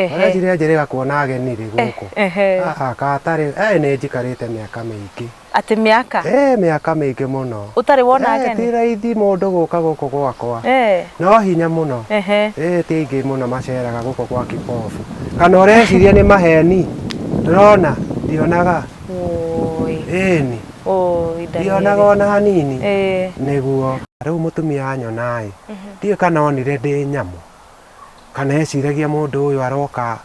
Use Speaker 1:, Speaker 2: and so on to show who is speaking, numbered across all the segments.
Speaker 1: Ũreciria njĩrĩga kuona ageni rĩ gũkũ?
Speaker 2: Ehe.
Speaker 1: Haha katarĩ, nĩ njikarĩte mĩaka mĩingĩ.
Speaker 2: Atĩ mĩaka?
Speaker 1: Mĩaka mĩingĩ mũno.
Speaker 2: Ũtarĩ wona ageni?
Speaker 1: Ti raithi mũndũ gũka gũkũ gwakwa. No hinya mũno. Ti aingĩ mũno maceraga gũkũ gwa Kipofu. Kana ũreciria nĩ maheni? Ndĩrona, ndionaga.
Speaker 2: Woi.
Speaker 1: Ĩni.
Speaker 2: Woi, Daniel.
Speaker 1: Ndionaga ona hanini.
Speaker 2: Nĩguo.
Speaker 1: Rĩu mũtumia anyona ĩ, ndiũĩ kana onire ndĩ nyamũ. Kana eciragia mũndũ ũyũ aroka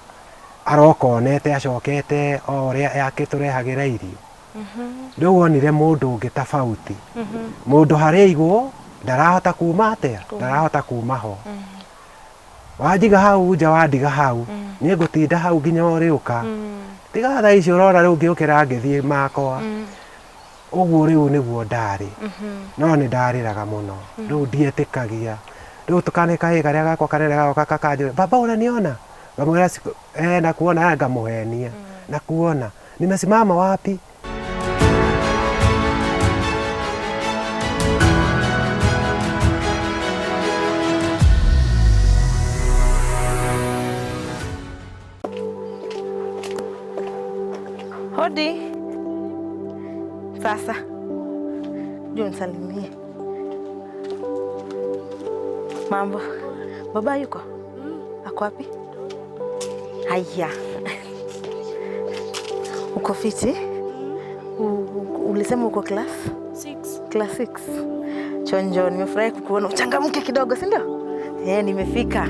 Speaker 1: aroka onete acokete o ũrĩa akĩtũrehagĩra irio. Rĩu onire mũndũ ũngĩ tofauti. Mũndũ harĩa aigwo ndarahota kuma atĩa? Ndarahota kuma ho. Wanjiga hau nja wandiga hau, niĩ ngũtinda hau nginya ũrĩũka. Tiga thaa ici ũrona rĩu ngĩũkĩra ngĩthiĩ makwa. Ũguo rĩu nĩguo ndarĩ. No nĩ ndarĩraga mũno. Rĩu ndietĩkagia. Rĩu tũkana kahĩĩ karĩa gakwa kanene gagoka gakanjũria, baba unaniona? Ngamwĩra eh, nakuona, ngamũhenia. Nakuona. Nimesimama wapi?
Speaker 2: Hodi. Sasa. Njoo nisalimie. Mambo. Baba yuko? Ako wapi? Haya. Uko fiti? Ulisema uko class?
Speaker 3: 6.
Speaker 2: Class 6. Chonjo, nimefurahi kukuona. Uchangamke kidogo, si ndio? Nimefika.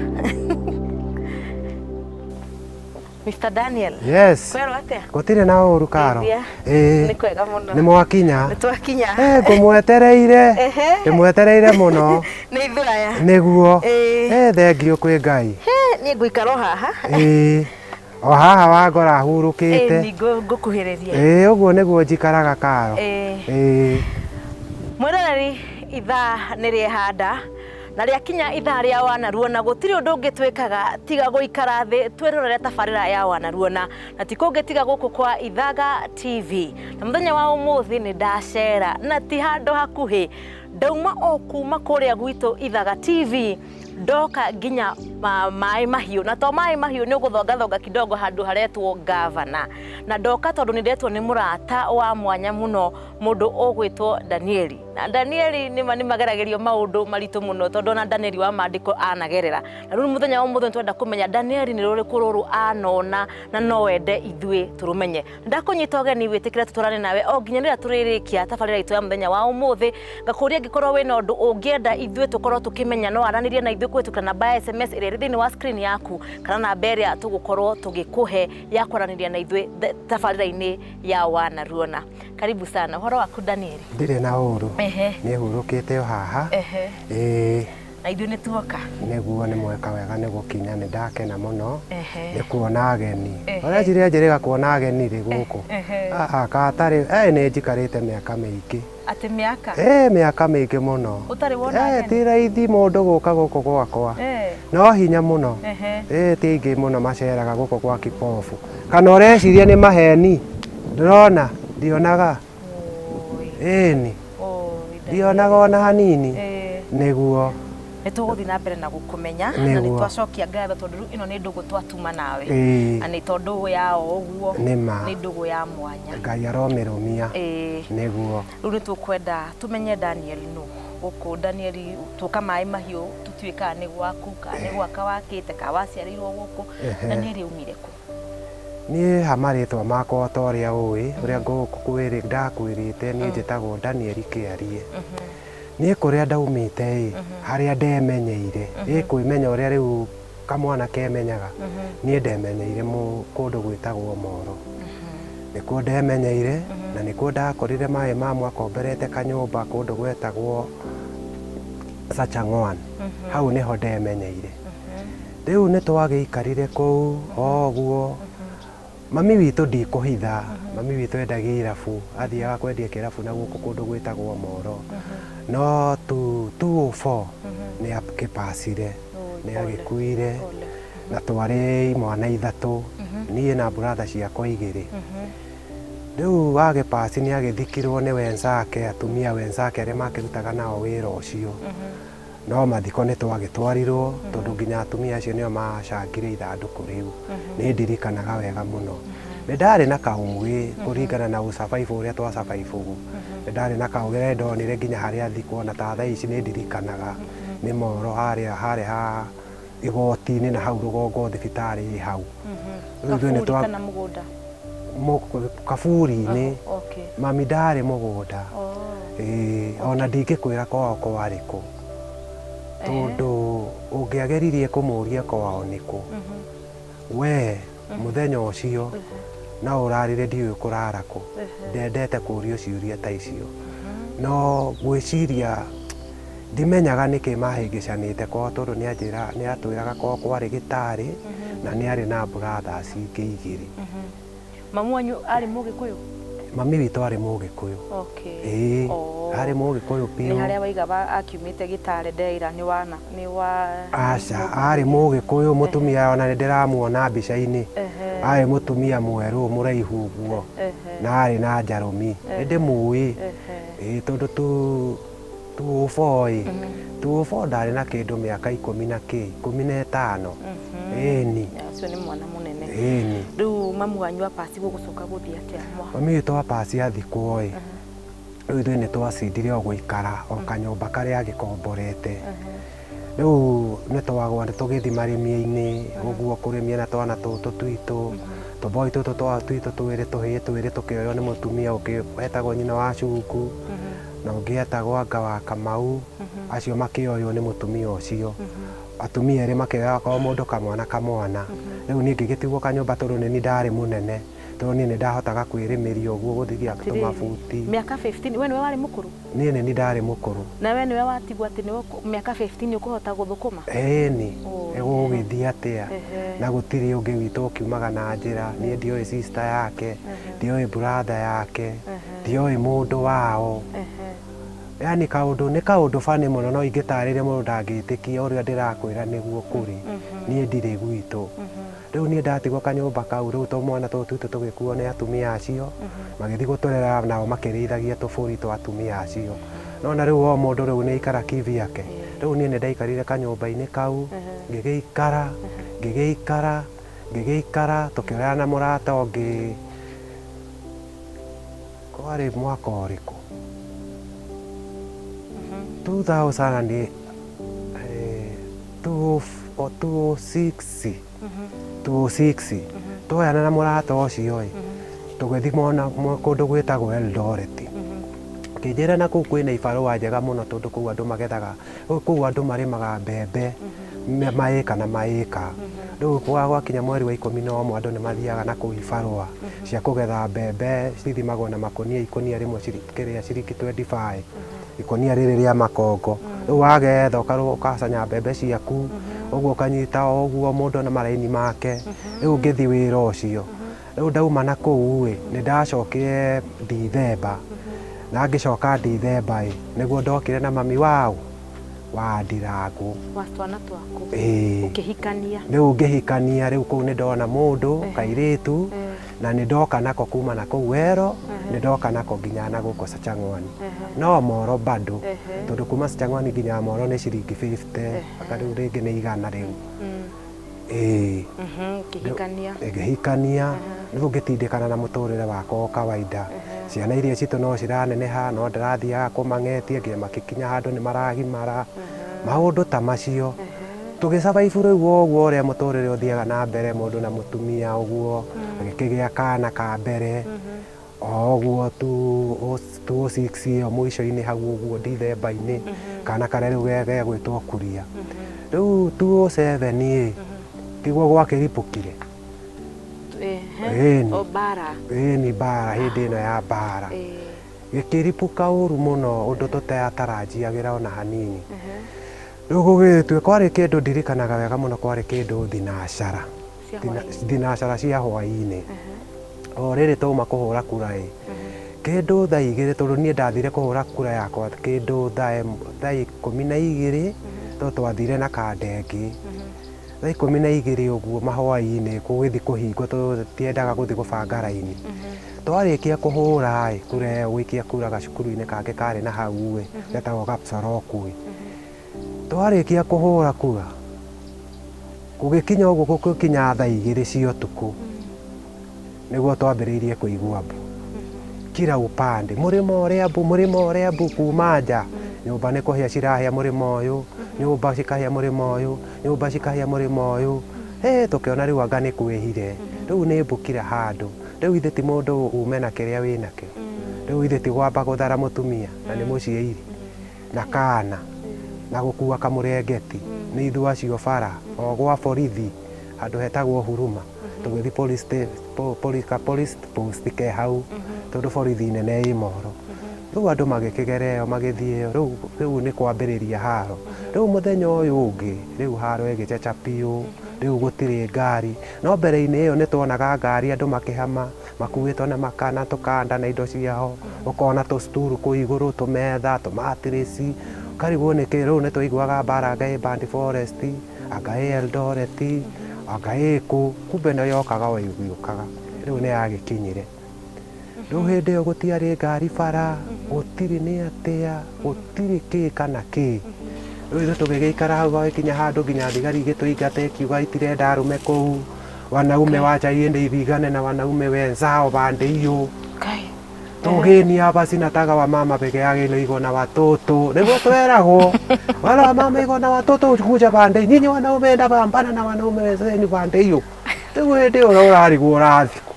Speaker 2: Mr. Daniel.
Speaker 1: Yes.
Speaker 2: Kwero atia?
Speaker 1: Gũtirĩ na ũru Karo.
Speaker 2: Ngeithia.
Speaker 1: Ĩĩ.
Speaker 2: Nĩ kwega mũno.
Speaker 1: Nĩ mwakinya.
Speaker 2: Nĩ twakinya.
Speaker 1: Ngũmwetereire.
Speaker 2: Ehe.
Speaker 1: Ndĩmwetereire mũno.
Speaker 2: Nĩ ithuĩ aya.
Speaker 1: Nĩguo.
Speaker 2: Ĩĩ.
Speaker 1: Thengiũ kwĩ Ngai.
Speaker 2: Niĩ ngũikara o haha.
Speaker 1: Ĩĩ. O haha wangora hurũkĩte.
Speaker 2: Ĩĩ, ngũkuhĩrĩria.
Speaker 1: Ĩĩ, ũguo nĩguo njikaraga Karo.
Speaker 2: Ĩĩ.
Speaker 1: Ĩĩ.
Speaker 2: Mwĩroreri, ithaa nĩ rĩehanda na rĩakinya ithaa rĩa Wanaruona gũtirĩ ũndũ ũngĩ twĩkaga tiga gũikara thĩ twĩrorere tabarĩra ya Wanaruona na ti kũngĩ tiga gũkũ kwa Ithaga TV. Na mũthenya wa ũmũthĩ nĩ ndacera na ti handũ hakuhĩ, ndauma o kuma kũrĩa gwitũ Ithaga TV ndoka nginya maĩ mahiũ, na to maĩ mahiũ nĩ ũgũthongathonga kidogo handũ haretwo Gavana, na ndoka tondũ nĩ ndetwo nĩ mũrata wa mwanya mũno mũndũ ũgwĩtwo Danieli. Na Danieli nĩ mageragĩrio maũndũ maritũ mũno tondũ ona Danieli wa maandĩko anagerera. Na rĩu mũthenya wa ũmũthĩ nĩtwenda kũmenya Danieli nĩ rũrĩkũ rũrũ anona na no wende ithuĩ tũrũmenye. Ndakũnyita ũgeni wĩtĩkĩre tũtwarane nawe o nginya rĩrĩa tũrĩrĩkia tabarĩra itũ ya mũthenya wa ũmũthĩ. Ngakũria angĩkorwo wĩna ũndũ ũngĩenda ithuĩ tũkorwo tũkĩmenya no aranĩrie na ithuĩ kũhĩtũkĩra namba ya SMS ĩrĩa ĩrĩ thĩinĩ wa screen yaku kana namba ĩrĩa tũgũkorwo tũgĩkũhe ya kwaranĩria na ithuĩ tabarĩra-inĩ ya Wanaruona. Karibu sana. Ũhoro waku Danieli?
Speaker 1: Ndirĩ na ũru.
Speaker 2: Ehe.
Speaker 1: Niĩ hurũkĩte o haha.
Speaker 2: Ehe.
Speaker 1: Ĩĩ.
Speaker 2: Na ithuĩ nĩ tuoka.
Speaker 1: Nĩguo nĩ mweka wega nĩ gũkinya, nĩ ndakena mũno
Speaker 2: Ehe.
Speaker 1: nĩ kuona ageni.
Speaker 2: Ehe.
Speaker 1: Ũreciria njĩrĩga kuona ageni rĩ gũkũ?
Speaker 2: Ehe.
Speaker 1: Haha katarĩ, nĩ njikarĩte mĩaka mĩingĩ.
Speaker 2: Atĩ mĩaka?
Speaker 1: Mĩaka mĩingĩ mũno.
Speaker 2: Ũtarĩ wona ageni?
Speaker 1: Ti raithi mũndũ gũka gũkũ gwakwa. No hinya mũno.
Speaker 2: Ehe.
Speaker 1: Ti aingĩ mũno maceraga gũkũ gwa Kipofu. Kana ũreciria nĩ maheni? Ndĩrona, ndionaga.
Speaker 2: Woi.
Speaker 1: Ĩni.
Speaker 2: Woi,
Speaker 1: Ndionaga ona hanini.
Speaker 2: Ĩĩ.
Speaker 1: Nĩguo.
Speaker 2: Nĩ tũgũthiĩ na mbere na gũkũmenya na nĩ
Speaker 1: Nĩguo.
Speaker 2: twacokia ngatho tondũ rĩu ĩno nĩ ndũgũ twatuma nawe.
Speaker 1: Ĩĩ.
Speaker 2: Na nĩ to ndũgũ ya o ũguo.
Speaker 1: Nĩ ma.
Speaker 2: Nĩ ndũgũ ya mwanya.
Speaker 1: Ngai aromĩrũmia.
Speaker 2: Ĩĩ.
Speaker 1: Nĩguo.
Speaker 2: Rĩu nĩ tũkwenda tũmenye Daniel nũ. Gũkũ Daniel tũka maĩ mahiũ tũtiũĩ kana nĩ gwaku, kana nĩ gwaka wakĩte, kana waciarĩirwo gũkũ.
Speaker 1: Ehe.
Speaker 2: Daniel aumire kũ?
Speaker 1: Niĩ ha marĩtwa makwa ta ũrĩa ũĩ, ũrĩa ndakwĩrĩte niĩ njĩtagwo Daniel Kĩarie. Niĩ kũrĩa ndaumĩte ĩ, harĩa ndemenyeire, ĩ kwĩmenya ũrĩa rĩu kamwana kemenyaga, niĩ ndemenyeire kũndũ gwĩtagwo Moro. Nĩkuo ndemenyeire, na nĩkuo ndakorire maĩ ma mwakomberete kanyũmba kũndũ gwetagwo Sachang'wan. Hau nĩho ndemenyeire. Rĩu nĩ twagĩikarire kũu o ũguo. Mami witũ ndikũhitha, mami witũ endagia irabu, athiaga kwendia kĩrabu na gũkũ kũndũ gwĩtagwo Moro. No 204 nĩ akĩpacire, nĩ agĩkuire, na twarĩ imwana ithatũ, niĩ na brother ciakwa igĩrĩ. Rĩu agĩpaci nĩ agĩthikirwo nĩ wenzake, atumia wenzake arĩa makĩrutaga nao wĩra ũcio. No mathiko nĩ twagĩtwarirwo tondũ nginya atumia acio nĩo macangire ithandũkũ rĩu. Nĩ ndirikanaga wega mũno. Nĩ ndarĩ na kaũgĩ kũringana na ũ-survive ũrĩa twa survive Nĩ ndarĩ na kaũgĩ na nĩ ndonire nginya harĩa thikwo na ta thaa ici nĩ ndirikanaga nĩ moro harĩa harĩ ha igoti-inĩ na hau rũgongo thibitarĩ ĩ hau. Rĩu ithuĩ nĩ
Speaker 2: Kaburi
Speaker 1: twa
Speaker 2: kana mũgũnda?
Speaker 1: Kaburi-inĩ.
Speaker 2: Okay.
Speaker 1: Mami ndarĩ mũgũnda.
Speaker 2: Oh.
Speaker 1: Ĩĩ, ona ndingĩkwĩra kwao kwarĩ kũ. Tondũ ũngĩageririe kũmũria kwao nĩ kũ, we mũthenya ũcio no ũrarire ndiũĩ kũrara kũ. Ndendete kũrio ciũria ta icio. No ngwĩciria ndimenyaga nĩkĩ mahĩngĩcanĩte kwao tondũ nĩatwĩraga kwao kwarĩ gĩtarĩ na nĩarĩ na brothers ingĩ igĩrĩ.
Speaker 2: Mamu wanyu arĩ Mũgĩkũyũ?
Speaker 1: Mami witũ arĩ Mũgĩkũyũ.
Speaker 2: Okay.
Speaker 1: Ĩĩ,
Speaker 2: Oh.
Speaker 1: arĩ Mũgĩkũyũ
Speaker 2: Nĩ
Speaker 1: biũ.
Speaker 2: harĩa waiga akiumĩte gĩtarĩ ndeira nĩ wana nĩ wa
Speaker 1: Aca, arĩ Mũgĩkũyũ mũtumia ona nĩ ndĩramuona mbica-inĩ. Arĩ mũtumia mwerũ mũraihu ũguo na arĩ na njarũmi. Nĩ ndĩmũĩ. Ĩĩ, tondũ tu 204 ĩ 204 ndarĩ na kĩndũ mĩaka ikũmi na kĩ 15. Ĩni.
Speaker 2: Ũcio nĩ mwana mũnene.
Speaker 1: Ĩni.
Speaker 2: Rĩu mamu wanyu apasi gũgũcoka gũthiĩ atĩa?
Speaker 1: Mami witũ apasi athikwo ĩ, rĩu ithuĩ nĩ twacindire o gũikara o kanyũmba karĩa agĩkomborete. Rĩu nĩ twagwa tũgĩthiĩ marĩmi-inĩ ũguo kũrĩmia na twana tũtũ twitũ, tũboi tũtũ twitũ twĩrĩ tũhĩĩ twĩrĩ tũkĩoywo nĩ mũtumia ũngĩ wetagwo nyina wa Cungu na ũngĩ etagwo anga wa Kamau, acio makĩoywo nĩ mũtumia ũcio. Atumia erĩ makĩoya o mũndũ kamwana kamwana. Rĩu niĩ ngĩgĩtigwo kanyũmba tondũ nĩ niĩ ndarĩ mũnene, tondũ niĩ nĩ ndahotaga kwĩrĩmĩria ũguo gũthiĩ tũmabuti.
Speaker 2: Mĩaka 15 we nĩwe warĩ mũkũrũ?
Speaker 1: Niĩ nĩ niĩ ndarĩ mũkũrũ.
Speaker 2: Na we nĩwe watigwo atĩ nĩwe mĩaka 15 ũkũhota gũthũkũma?
Speaker 1: Ĩni,
Speaker 2: Oh.
Speaker 1: ĩgũgĩthiĩ atĩa?
Speaker 2: Ehe.
Speaker 1: Na gũtirĩ ũngĩ witũ ũkiumaga na njĩra. Niĩ ndioĩ sister yake, ndioĩ brother yake, ndioĩ mũndũ wao. Yaani kaũndũ nĩ kaũndũ funny mũno no ingĩtarĩria mũndũ ndangĩtĩkia ũrĩa ndĩrakwĩra nĩguo kũrĩ. Niĩ ndirĩ gwitũ. Rĩu niĩ ndatigwo kanyũmba kau rĩu tũmwana tũtũ twitũ tũgĩkuo nĩ atumia acio, magĩthiĩ gũtũrera nao makĩrĩithagia tũbũri twa atumia acio. No na rĩu o mũndũ rĩu nĩ aikara kivyake. Rĩu niĩ nĩ ndaikarire kanyũmba-inĩ kau, ngĩgĩikara, ngĩgĩikara, ngĩgĩikara, tũkĩoyana na mũrata ũngĩ. Kwarĩ mwaka ũrĩkũ? 2000 and, 2006 2006 twoyana na mũrata ũcio ĩ, tũgĩthiĩ mwena kũndũ gwĩtagwo Eldoret. Akĩnjĩra na kũu kwĩna ibarũa njega mũno tondũ kũu andũ magethaga, kũu andũ marĩmaga mbembe maĩka na maĩka. Rĩu gwakinya mweri wa 11 andũ nĩ mathiaga na kũu ibarũa cia kũgetha mbembe cithimagwo na makũnia, ikũnia rĩmwe kĩrĩa ciringi 25, ikũnia rĩrĩ rĩa makongo. Rĩu wagetha ũkacanya mbembe ciaku ũguo ũkanyita o ũguo mũndũ na maraini make. Rĩu ngĩthiĩ wĩra ũcio. Rĩu ndauma na kũu ĩ, nĩ ndacokire Dithemba. Na ngĩcoka Dithemba ĩ, nĩguo ndokire na mami wao wa Ndirangũ.
Speaker 2: Wa twana twaku.
Speaker 1: Ĩĩ.
Speaker 2: Ũkĩhikania.
Speaker 1: Rĩu ngĩhikania, rĩu kũu nĩ ndona mũndũ kairĩtu na nĩ ndoka nako kuma na kũu Wero, nĩ ndoka nako nginya na gũkũ Sachang'wani. No Moro bado, tondũ kuma Sachang'wani nginya Moro nĩ ciringi 50, aka rĩu rĩngĩ nĩ 100 rĩu. Ĩĩ.
Speaker 2: Ũkĩhikania.
Speaker 1: Ngĩhikania, rĩu ngĩtindĩkana na mũtũrĩre wakwa o kawaida. Ciana iria citũ no ciraneneha, no ndĩrathiaga kũmang'etia nginya makĩkinya handũ nĩ maragimara. Maũndũ ta macio. Tũgĩ-survive rĩu ũguo ũrĩa mũtũrĩre ũthiaga na mbere mũndũ na mũtumia ũguo, agĩkĩgĩa kana ka mbere. O ũguo 2006 ĩyo mũico-inĩ hau ũguo Dithemba-inĩ, kana karĩa rĩu gegwĩtwo Kuria. Rĩu 2007 ĩ, tiguo gwakĩripũkire. Ĩni.
Speaker 2: O mbara.
Speaker 1: Ĩni mbara, hĩndĩ ĩno ya mbara. Gĩkĩripũka ũru mũno ũndũ tũtatarajiagĩra ona hanini. Rĩu gũgĩtuĩka kwarĩ kĩndũ ndirikanaga wega mũno, kwarĩ kĩndũ thinacara. Thinacara cia hwaĩ-inĩ. O rĩrĩ twauma kũhũra kura ĩ, kĩndũ thaa 2 tondũ niĩ ndathire kũhũra kura yakwa kĩndũ thaa 12, tondũ twathire na kandengĩ. Thaa 12 ũguo mahwaĩ-inĩ gũgĩthiĩ kũhingwo tondũ tiendaga gũthiĩ gũbanga raini. Twarĩkia kũhũra ĩ, kura ĩyo gũikia kura gacukuru-inĩ kangĩ karĩ na hau ĩ, getagwo Kapsoroku ĩ. Twarĩkia kũhũra kura gũgĩkinya ũguo gũgĩkinya thaa 2 cia ũtukũ nĩguo twambĩrĩirie kũigua mbu kila upande, mũrĩmo ũrĩa mbu, mũrĩmo ũrĩa mbu kuma nja. Nyũmba nĩ kũhĩa cirahĩa mũrĩmo ũyũ, nyũmba cikahĩa mũrĩmo ũyũ, nyũmba cikahĩa mũrĩmo ũyũ. Hĩ, tũkĩona rĩu anga nĩ kwĩhire, rĩu nĩ mbu kila handũ. Rĩu ithe ti mũndũ ume na kĩrĩa wĩnakĩo, rĩu ithe ti gwamba gũthara mũtumia na nĩ mũciĩiri na kana na gũkua kamũrengeti nĩ ithuĩ acio bara o gwa borithi handũ hetagwo Huruma. Tũgĩthiĩ police post ke hau tondũ borithi nene ĩ Moro. Rĩu andũ magĩkĩgera ĩyo magĩthiĩ ĩyo, rĩu nĩ kwambĩrĩria haro. Rĩu mũthenya ũyũ ũngĩ rĩu haro ĩgĩceca biũ, rĩu gũtirĩ ngari. No mbere-inĩ ĩyo nĩ tuonaga ngari andũ makĩhama makuĩtwo na makana tũkanda na indo ciao, ũkona tũsturu kũu igũrũ, tũmetha, tũmatirĩci, ũkarigwo nĩkĩ. Rĩu nĩ twaiguaga mbara anga ĩ Band Forest, anga ĩ Eldoret, anga ĩ kũ, kumbe no yokaga o ĩgĩũkaga. Rĩu nĩ yagĩkinyire. Rĩu hĩndĩ ĩyo gũtiarĩ ngari bara, gũtirĩ nĩ atĩa, gũtirĩ kĩ kana kĩ. Rĩu ithuĩ tũgĩgĩikara hau gagĩkinya handũ nginya thigari igĩtũingata ikiuga itirenda arũme kũu, wanaume wacha iende ipigane na wanaume wenzao pande hiyo. Tugeni hapa sinataka wamama peke yake ile iko na watoto. Nĩguo tweragwo. Wala wamama iko na watoto kuja pande. Nyinyi wanaume enda pambana na wanaume wenzenu pande hiyo. Rĩu hĩndĩ ĩyo ũrarigwo ũrathiĩ kũ?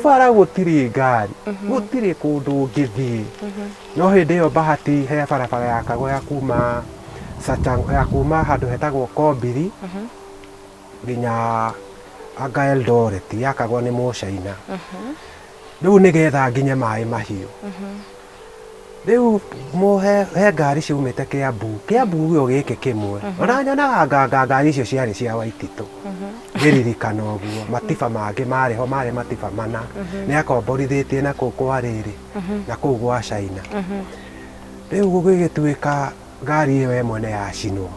Speaker 1: Bara gũtirĩ ngari, gũtirĩ kũndũ ũngĩthiĩ. No hĩndĩ ĩyo bahati he barabara yakagwo ya kuma Sachang, ya kuma handũ hetagwo Kombiri nginya anga Eldoret yakagwo nĩ Mũcaina. Rĩu nĩgetha nginye maĩ mahiũ. Rĩu he ngari ciumĩte Kiambu, Kiambu gĩo gĩkĩ kĩmwe. Ona nyonaga ngari icio ciarĩ cia Waititũ. Ngĩririkana ũguo, matiba mangĩ marĩ ho, marĩ matiba mana. Nĩ akomborithĩtie na kũu kwa rĩrĩ, na kũu gwa China. Rĩu gũgĩgĩtuĩka ngari ĩyo ĩmwe nĩ yacinwo.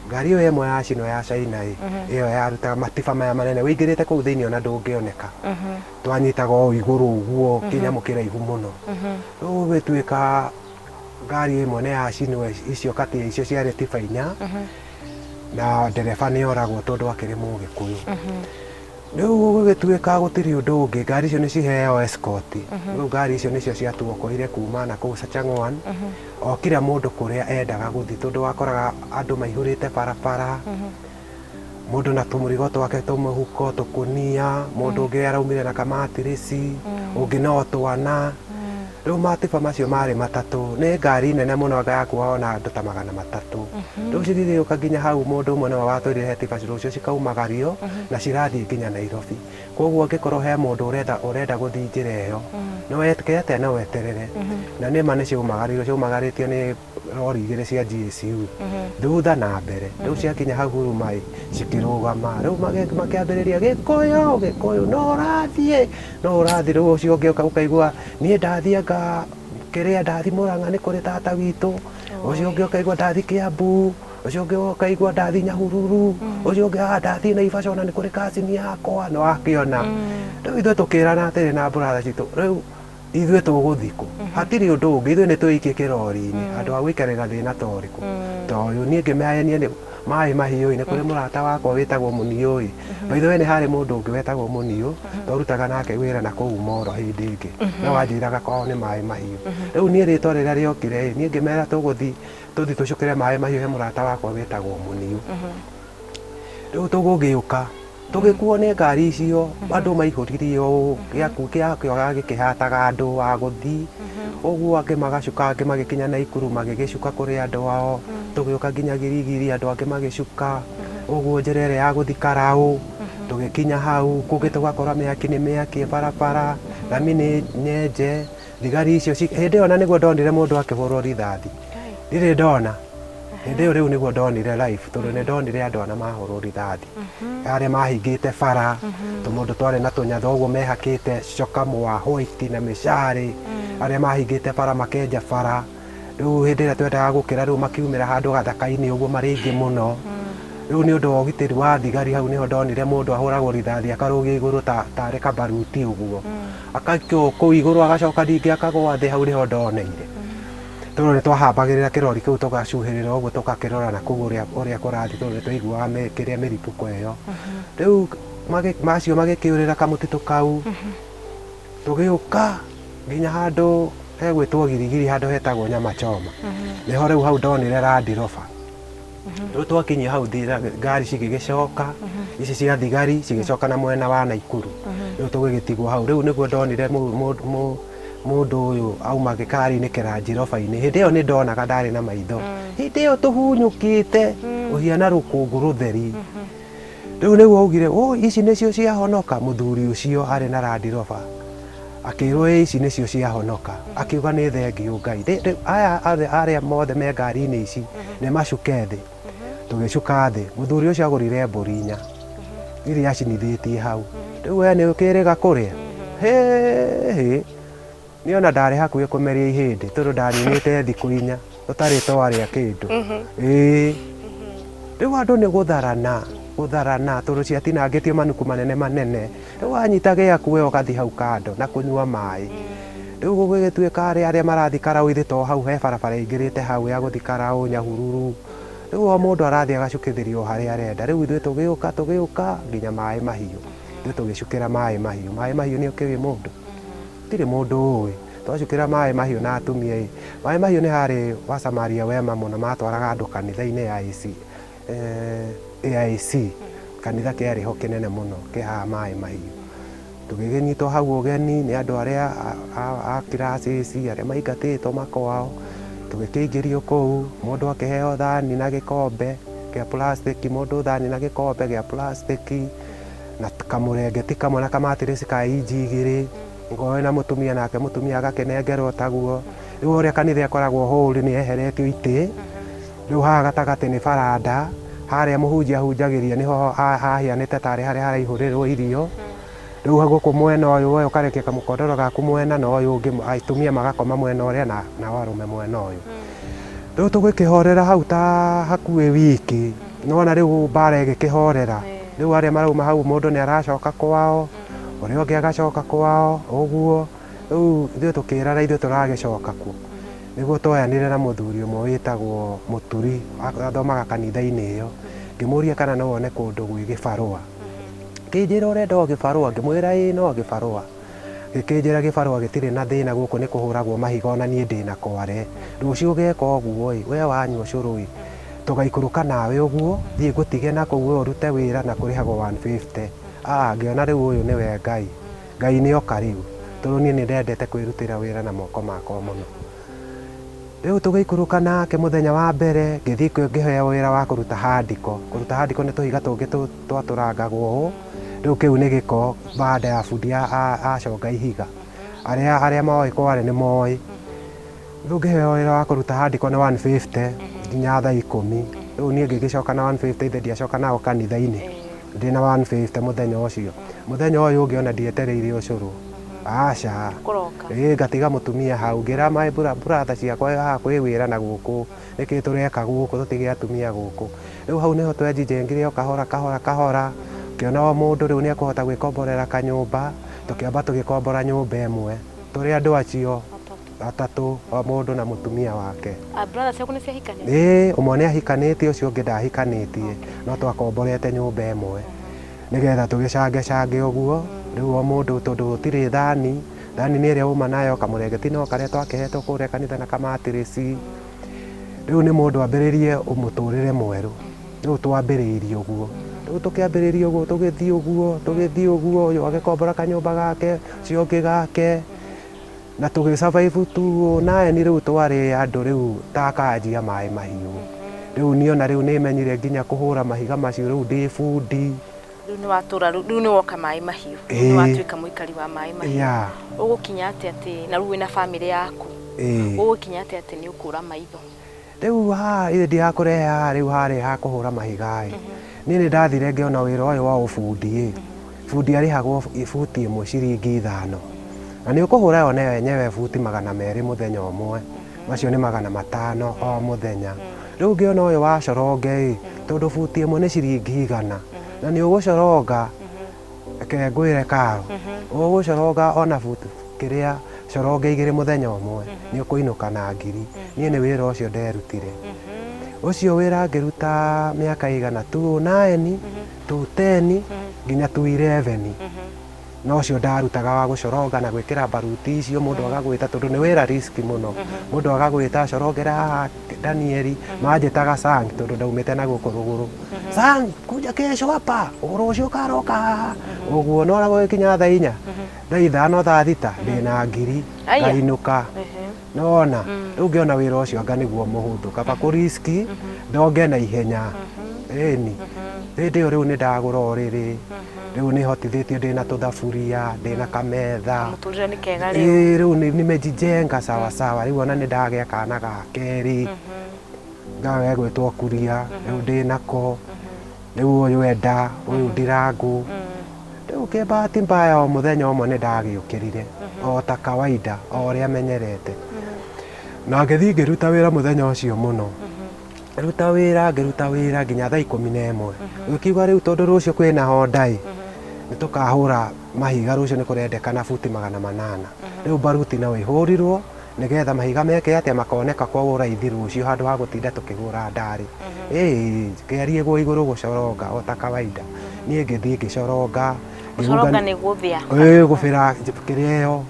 Speaker 1: Ngari ĩyo ĩmwe yacinwo ya China ĩ, ĩyo yarutaga matiba maya manene, wĩingĩrĩte kũu thĩinĩ ona ndũngĩoneka. Twanyitaga o igũrũ ũguo, kĩnyamũ kĩraihu mũno. Rĩu gũgĩtuĩka ngari ĩmwe nĩ yacinwo, icio kati ya icio ciarĩ tiba 4, na ndereba nĩ oragwo tondũ akĩrĩ Mũgĩkũyũ. Rĩu gũgĩtuĩka gũtirĩ ũndũ ũngĩ, ngari icio nĩ ciheo escort. Rĩu ngari icio nĩcio ciatuokoire kuma na kũu Sachangwan, o kila mũndũ kũrĩa endaga gũthiĩ, tondũ wakoraga andũ maihũrĩte barabara, mũndũ na tũmũrigo twake tũmũhuko, tũkũnia, mũndũ ũngĩ araumire na kamatirĩci, ũngĩ no twana. Rĩu matiba macio marĩ 3, nĩ ngari nene mũno anga yakuaga ona andũ ta 300. Rĩu cigĩgĩũka nginya hau mũndũ ũmwe nĩwe watwĩrire he tiba rũciũ cikaumagario na cirathiĩ nginya Nairobi. Koguo angĩkorwo he mũndũ ũrenda gũthiĩ njĩra ĩyo, no wetĩke atĩa, no weterere. Na nĩ ma nĩ ciaumagaririo, ciaumagarĩtio nĩ rori 2 cia GSU, thutha na mbere. Rĩu ciakinya hau Huruma ĩ, cikĩrũgama. Rĩu makĩambĩrĩria Gĩkũyũ, Gĩkũyũ, no ũrathiĩ, no ũrathiĩ. Rĩu ũcio ũngĩ ũkaigua niĩ ndathiĩ anga kĩrĩa, ndathiĩ Mũrang'a nĩ kũrĩ tata witũ. Ũcio ũngĩ ũkaigua ndathiĩ Kiambu, ũcio ũngĩ ũkaigua ndathiĩ Nyahururu, ũcio ũngĩ ndathiĩ Naivasha ona nĩ kũrĩ cousin yakwa, nĩ wakĩona. Rĩu ithuĩ tũkĩrana atĩrĩ na brother citũ, rĩu ithuĩ tũgũthiĩ kũ? Hatirĩ ũndũ ũngĩ, ithuĩ nĩ twĩikie kĩrori-inĩ, handũ ha gũikarĩra thĩna ta ũrĩkũ, ta ũyũ. Niĩ ngĩmehenia nĩ maĩ mahiũ ĩ, nĩ kũrĩ mũrata wakwa wĩtagwo Mũniũ ĩ. By the way nĩ harĩ mũndũ ũngĩ wetagwo Mũniũ, twarutaga nake wĩra na kũu Moro hĩndĩ ĩngĩ, no wanjĩraga kwao nĩ maĩ mahiũ. Rĩu niĩ rĩtwa rĩrĩa rĩokire ĩ, niĩ ngĩmera tũgũthiĩ, tũthiĩ tũcukĩre maĩ mahiũ he mũrata wakwa wĩtagwo Mũniũ. Rĩu tũgũgĩũka, tũgĩkuo nĩ ngari icio, andũ maihũririe ũũ, gĩakĩoga gĩkĩhataga andũ a gũthiĩ, ũguo angĩ magacuka, angĩ magĩkinya Naikuru magĩgĩcuka kũrĩ andũ ao, tũgĩũka nginya Girigiri andũ angĩ magĩcuka, ũguo njĩra ĩrĩa ya gũthiĩ Karaũ, tũgĩkinya hau, kũngĩ tũgakora mĩaki nĩ mĩakie barabara, rami nĩ nyenje, thigari icio hĩndĩ ĩyo na nĩguo ndonire mũndũ akĩhũrwo rithathi. Ndirĩ ndona. Hĩndĩ ĩyo rĩu nĩguo ndonire life, tondũ nĩ ndonire andũ ana mahũrwo rithathi. Arĩa mahingĩte bara, tũmũndũ twarĩ na tũnyatha ũguo mehakĩte coka mwa white na mĩcarĩ, arĩa mahingĩte bara makenja bara. Rĩu hĩndĩ ĩrĩa twendaga gũkĩra rĩu makiumĩra handũ gathaka-inĩ ũguo marĩ aingĩ mũno. Rĩu nĩ ũndũ wa ũgitĩri wa thigari hau nĩho ndonire mũndũ ahũragwo rithathi akarũgio igũrũ tarĩ kabaruti ũguo. Akaikio kũu igũrũ agacoka ningĩ akagwa thĩ, hau nĩho ndoneire. Tondũ nĩ twahambagĩrĩra kĩrori kĩu tũgacuhĩrĩra ũguo tũgakĩrora na kũu ũrĩa ũrĩa kũrathiĩ tondũ nĩ twaiguaga kĩrĩa mĩripũko ĩyo. Rĩu macio magĩkĩũrĩra kamũtitũ kau, tũgĩũka nginya handũ hegwĩtwo Girigiri handũ hetagwo Nyama Choma. Nĩho rĩu hau ndonire Land Rover. Rĩu twakinyia hau ngari cigĩgĩcoka, ici cia thigari cigĩcoka na mwena wa Naikuru. Rĩu tũgĩgĩtigwo hau. Rĩu nĩguo ndonire mũndũ ũyũ auma gĩkari-inĩ kĩranji roba-inĩ. Hĩndĩ ĩyo nĩ ndonaga ndarĩ na maitho. Hĩndĩ ĩyo tũhunyũkĩte ũhiana rũkũngũ rũtheri. Rĩu nĩguo augire, "Ũi ici nĩcio ciahonoka?" Mũthuri ũcio arĩ na Land Rover akĩrwo ĩ ici nĩcio ciahonoka. Akiuga nĩ thengiũ Ngai. Rĩu aya othe arĩa mothe me ngari-inĩ ici nĩ macuke thĩ. Tũgĩcuka thĩ. Mũthuri ũcio agũrire mbũri inya iria acinithĩtie hau. Rĩu we nĩ ũkĩrĩga kũrĩa? Hĩ! Niĩ ona ndarĩ hakuhĩ kũmeria ihĩndĩ tondũ ndaninĩte thikũ inya tũtarĩ twarĩa kĩndũ. Ĩĩ. Rĩu andũ nĩ gũtharana, gũtharana tondũ ciatinangĩtio manuku manene manene. Rĩu wanyita gĩaku we ũgathiĩ hau kando na kũnyua maĩ. Rĩu gũgĩtuĩka arĩa arĩa marathiĩ Karaũ ithe to hau he barabara ĩingĩrĩte hau ya gũthiĩ Karaũ, Nyahururu. Rĩu o mũndũ arathiĩ agacukithĩrio o harĩa arenda. Rĩu ithuĩ tũgĩũka tũgĩũka nginya Maĩ Mahiũ. Ithuĩ tũgĩcukĩra Maĩ Mahiũ. Maĩ Mahiũ nĩ ũkĩũĩ mũndũ? Gũtirĩ mũndũ ũĩ. Twacukĩra Maĩ Mahiũ na atumia ĩ, Maĩ Mahiũ nĩ harĩ Wasamaria wema mũno matwaraga andũ kanitha-inĩ ya AC, AIC, kanitha kĩarĩ ho kĩnene mũno kĩ haha Maĩ Mahiũ. Tũgĩkĩnyitwo hau ũgeni nĩ andũ arĩa a kiraci arĩa maingatĩtwo makwao, tũgĩkĩingĩrio kũu, mũndũ akĩheo thani na gĩkombe kĩa plastic, mũndũ thani na gĩkombe gĩa plastic, na kamũrengeti kamwe na kamatirĩci ka inji igĩrĩ, ũkorwo wĩna mũtumia nake mũtumia agakĩnengerwo taguo. Rĩu ũrĩa kanitha ĩkoragwo hall nĩ yeheretio itĩ, rĩu haha gatagatĩ nĩ baranda, harĩa mũhunjia ahunjagĩria nĩho hahianĩte tarĩ harĩa haraihũrĩrwo irio. Rĩu gũkũ mwena ũyũ we ũkarekia kamũkondoro gaku mwena na ũyũ ũngĩ atumia magakoma mwena ũrĩa nao arũme mwena ũyũ. Rĩu tũgĩkĩhorera hau ta hakuhĩ wiki, nĩwona rĩu mbara ĩgĩkĩhorera. Rĩu arĩa marauma hau mũndũ nĩ aracoka kwao, ũrĩa ũngĩ agacoka kwao, ũguo. Rĩu ithuĩ tũkĩrana ithuĩ tũragĩcoka kũ. Nĩguo twoyanire na mũthuri ũmwe wĩtagwo Mũturi, athomaga kanitha-inĩ ĩyo. Ngĩmũria kana no one kũndũ gwĩ gĩbarũa. Akĩnjĩra ũrenda o gĩbarũa? Ngĩmwĩra ĩĩ no gĩbarũa. Gĩkĩnjĩra gĩbarũa gĩtirĩ na thĩna gũkũ nĩ kũhũragwo mahiga ona niĩ ndĩna kware. Rũciũ ũgeka ũguo ĩ, we wanyua ũcũrũ ĩ, tũgaikũrũka nawe ũguo, thiĩ ngũtige nakũu we ũrute wĩra na kũrĩhagwo 150. Ah ngĩona rĩu ũyũ nĩwe Ngai. Ngai nĩ oka rĩu, tondũ niĩ nĩ ndendete kwĩrutĩra wĩra na moko makwa mũno. Rĩu tũgĩikũrũka nake mũthenya wa mbere, ngĩthiĩ ngĩheo wĩra wa kũruta handiko. Kũruta handiko nĩ tũhiga tũngĩ twatũrangagwo ũũ, rĩu kĩu nĩ gĩko baada ya bundi aconga ihiga. Arĩa arĩa moĩ kware nĩ moĩ. Rĩu ngĩheo wĩra wa kũruta handiko nĩ 150 nginya thaa ikũmi. Rĩu niĩ ngĩgĩcoka na 150 ithe ndiacoka nao kanitha-inĩ. Ndĩna 150 mũthenya ũcio. Mũthenya ũyũ ũngĩ ona ndietereire ũcũrũ. Aca.
Speaker 2: Kũroka.
Speaker 1: Ĩĩ ngatiga mũtumia hau ngĩra my brother ciakwa haha kwĩ wĩra na gũkũ nĩkĩ tũreka gũkũ tũtige atumia gũkũ. Rĩu hau nĩho twenjinjengire o kahora kahora kahora, ngĩona o mũndũ rĩu nĩekũhota gwĩkomborera kanyũmba, tũkĩamba tũgĩkombora nyũmba ĩmwe tũrĩ andũ acio atatũ, o mũndũ na mũtumia wake.
Speaker 2: Ah, brother ciaku nĩ ciahikanĩtie?
Speaker 1: Ĩĩ, ũmwe nĩ ahikanĩtie ũcio ũngĩ ndahikanĩtie, no twakomborete nyũmba ĩmwe nĩgetha tũgĩcangecange ũguo, rĩu o mũndũ tondũ gũtirĩ thani, thani nĩ ĩrĩa uma nayo, kamũrengeti no karĩa twakĩhetwo kũrĩa kanitha na kamatirĩci, rĩu nĩ mũndũ ambĩrĩrie mũtũrĩre mwerũ, rĩu twambĩrĩirie ũguo, rĩu tũkĩambĩrĩria ũguo tũgĩthiĩ ũguo, tũgĩthiĩ ũguo, ũyũ agĩkombora kanyũmba gake, ũcio ũngĩ gake, na tũgĩ survive tu nine rĩu twarĩ andũ rĩu ta akanjia maĩ mahiũ. Rĩu niĩ ona rĩu nĩmenyire nginya kũhũra mahiga macio rĩu ndĩ bundi.
Speaker 2: Rĩu nĩ watũra rĩu nĩ woka Maĩ Mahiũ. Rĩu nĩ watuĩka mũikari wa Maĩ Mahiũ. Ũgũkinya atĩa atĩ na rĩu wĩna bamĩrĩ yaku. Ũgũkinya atĩa atĩ nĩ ũkũra maitho?
Speaker 1: Rĩu haha ithe ndirakũrehe haha rĩu harĩa ha kũhũra mahiga ĩ, niĩ nĩ ndathire ngĩona wĩra ũyũ wa ũbundi ĩ, bundi arĩhagwo buti ĩmwe ciringi ithano, na nĩ ũkũhũra yo yenyewe buti 200 mũthenya ũmwe, macio nĩ 500 o mũthenya. Rĩu ngĩona ũyũ wa coronge ĩ, tondũ buti ĩmwe nĩ ciringi 100, na nĩ ũgũcoronga, reke ngwĩre Karo, ũgũcoronga ona buti. kĩrĩa coronge igĩrĩ mũthenya ũmwe nĩ ũkũinũka na ngiri. Niĩ nĩ wĩra ũcio nderutire. Ũcio wĩra ngĩruta mĩaka ĩigana 2009, 2010 nginya 2011. Na ũcio ndarutaga wa gũcoronga na gwĩkĩra baruti icio mũndũ agagwĩta tondũ nĩ wĩra risk mũno. Mũndũ agagwĩta corongera haha Danieli, manjĩtaga Sang tondũ ndaumĩte na gũkũ rũgũrũ. Sang, kuja kesho hapa, rũciũ ũkaroka haha. Ũguo no gũgĩkinya thaa inya, thaa ithano, thaa thita, ndĩna ngiri, ngainũka. Nĩwona? Rĩu ngĩona wĩra ũcio anga nĩguo mũhũthũ, kaba kũ risk ndonge na ihenya. Ĩni. Hĩndĩ ĩyo rĩu nĩ ndagũra ũrĩrĩ, rĩu nĩ hotithĩtio ndĩna tũthaburia, ndĩna kametha.
Speaker 2: Kamũtũrĩre nĩ kega rĩu.
Speaker 1: Ĩĩ rĩu nimejijenga sawa sawa, rĩu ona nĩ ndagĩa kana ga kerĩ, gegwĩtwo Kuria, rĩu ndĩnako, rĩu ũyũ Enda, ũyũ Ndirangũ. Rĩu kĩbahati mbaya o mũthenya ũmwe nĩ ndagĩũkĩrire o ta kawaida o ũrĩa menyerete. Na ngĩthiĩ ngĩruta wĩra mũthenya ũcio mũno. Ngĩruta wĩra ngĩruta wĩra nginya thaa 11. Gũkiuga rĩu tondũ rũciũ kwĩna honda ĩ, nĩ tũkahũra mahiga rũciũ nĩ kũrendekana buti 800. Rĩu baruti no ĩhũrirwo nĩgetha mahiga meke atĩa makoneka kwa ũraithi rũciũ handũ ha gũtinda tũkĩhũra ndarĩ. Ĩĩ ngĩaria ĩgwo igũrũ gũcoronga o ta kawaida. Niĩ ngĩthiĩ ngĩcoronga.
Speaker 2: Gũcoronga nĩ gũthĩa?
Speaker 1: Ĩĩ gũbĩra kĩrĩa ĩyo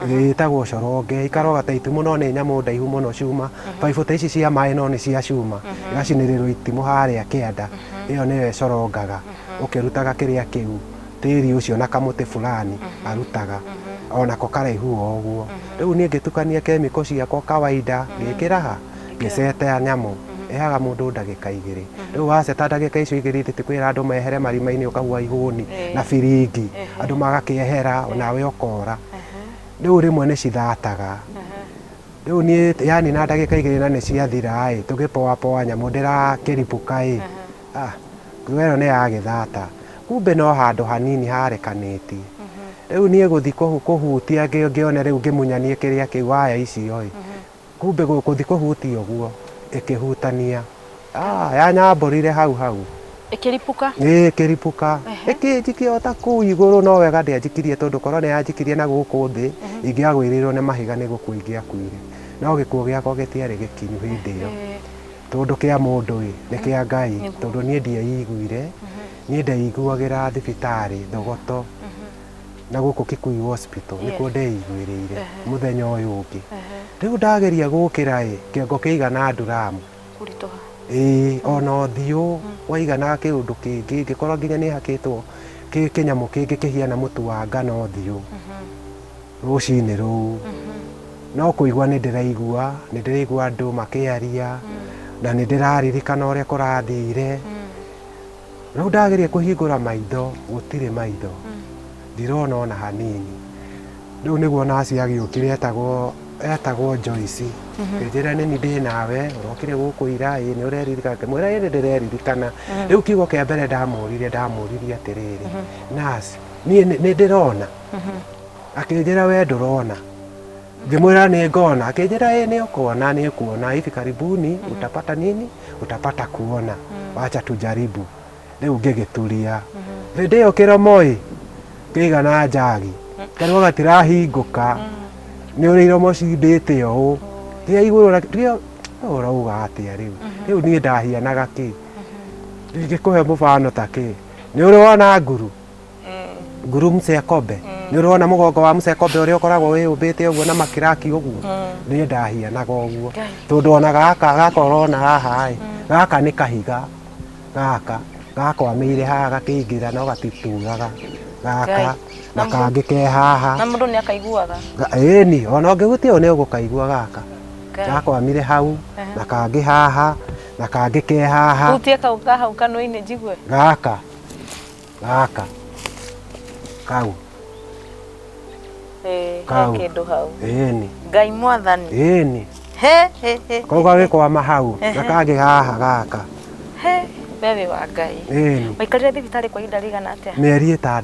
Speaker 1: ĩtagwo coronge, ikaroga ta itimũ no nĩ nyamũ ndaihu mũno cuma, baibũ ta ici cia maĩ no nĩ cia cuma, igacinĩrĩrwo itimũ harĩa kĩanda, ĩyo nĩyo ĩcorongaga, ũkĩrutaga kĩrĩa kĩu tĩri ũcio na kamũtĩ fulani arutaga, onako karaihu o ũguo. Rĩu niĩ ngĩtukania kemiko ciakwa kawaida, ngĩkĩra ha? Ngĩceta nyamũ, ĩheaga mũndũ ndagĩka igĩrĩ. Rĩu waceta ndagĩka icio igĩrĩ ithe ti kwĩra andũ mehere marima-inĩ ũkahuha ihũni na biringi, andũ magakĩehera onawe ũkora. Rĩu rĩmwe nĩ cithataga. Rĩu niĩ yani na ndagĩka igĩrĩ na nĩ ciathira ĩ, tũgĩpoapoa nyamũ ndĩrakĩribũka ĩ, ah, nguo ĩyo nĩ yagĩthata. Kumbe no handũ hanini harekanĩtie. Rĩu niĩ gũthiĩ kũhutia ngĩone rĩu ngĩmunyanie kĩrĩa kĩu waya icio ĩ, kumbe gũthiĩ kũhutia ũguo ĩkĩhutania. Ah, yanyambũrire hau hau.
Speaker 2: Ĩkĩripũka?
Speaker 1: Ĩĩ ĩkĩripũka. Ĩkĩnjikia o ta kũu igũrũ no wega ndĩanjikirie tondũ korwo nĩ yanjikirie na gũkũ thĩ, ingĩagwĩrĩirwo nĩ mahiga nĩ gũkua ingĩakuire. No gĩkuũ gĩakwa gĩtiarĩ gĩkinyu hĩndĩ ĩyo. Tondũ kĩa mũndũ ĩ, nĩ kĩa Ngai. Tondũ niĩ ndieiguire, niĩ ndeiguagĩra thibitarĩ Thogoto na gũkũ Kikuyu Hospital nĩkuo ndeiguĩrĩire mũthenya ũyũ ũngĩ. Rĩu ndageria gũkĩra ĩ, kĩongo kĩigana nduramu.
Speaker 2: Kũritũha.
Speaker 1: Ĩĩ, ona ũthiũ waiganaga kĩũndũ kĩngĩ, ngĩkorwo nginya nĩ hakĩtwo kĩnyamũ kĩngĩ kĩhiana mũtu wa ngano ũthiũ. Rũcinĩ rũu. No kũigua nĩ ndĩraigua, nĩ ndĩraigua andũ makĩaria, na nĩ ndĩraririkana ũrĩa kũrathire. Rĩu ndageria kũhingũra maitho, gũtirĩ maitho. Ndirona ona hanini. Rĩu nĩguo naci agĩũkire etagwo etagwo Joyce. Ngĩnjĩra nĩ niĩ ndĩ nawe, ũrokire gũkũ ira, ĩ nĩ ũreririkana? Ngĩmwĩra ĩ nĩ ndĩreririkana. Rĩu kiugo kĩa mbere ndamũririe, ndamũririe atĩrĩrĩ, nurse, niĩ nĩ ndĩrona? Akĩnjĩra we ndũrona. Ngĩmwĩra nĩ ngona. Akĩnjĩra ĩ nĩ ũkuona, nĩ ũkuona, hivi karibuni utapata nini? Utapata kuona. Wacha tujaribu. Rĩu ngĩgĩturia. Hĩndĩ ĩyo kĩromo ĩ, kĩigana njagi. Kanua gatirahingũka. Nĩ ũrĩa iromo cimbĩte ũũ. Kĩa igũrũ na kĩa ũrauga atĩa rĩu? Rĩu niĩ ndahianaga kĩ? Ingĩkũhe mũbano ta kĩ? Nĩ ũrĩ wona nguru? Nguru mcekombe. Nĩ ũrĩ wona mũgongo wa mcekombe ũrĩa ũkoragwo wĩyũmbĩte ũguo na makĩraki ũguo? Niĩ ndahianaga ũguo. Tondũ ona gaka gaka ũrona haha ĩ, gaka nĩ kahiga gaka gakwamĩire haha gakĩingĩra no gatituraga. Gaka na kangĩ ke haha.
Speaker 2: Na mũndũ nĩ akaiguaga?
Speaker 1: Ĩni, ona ũngĩhutia ũũ nĩ ũgũkaigua gaka. Gakwamire hau na kangĩ haha na kangĩ ke haha.
Speaker 2: Hutie kau ka hau kanua-inĩ njigue.
Speaker 1: Gaka. Gaka. Kau. Kau.
Speaker 2: Kĩndũ hau.
Speaker 1: Ĩni.
Speaker 2: Ngai mwathani.
Speaker 1: Ĩni.
Speaker 2: He he he.
Speaker 1: Kau gagĩkwama hau na kangĩ haha gaka.
Speaker 2: He, we wĩ wa Ngai.
Speaker 1: Ĩni.
Speaker 2: Waikarire thibitarĩ kwa ihinda rĩigana atĩa?
Speaker 1: Mĩeri 6.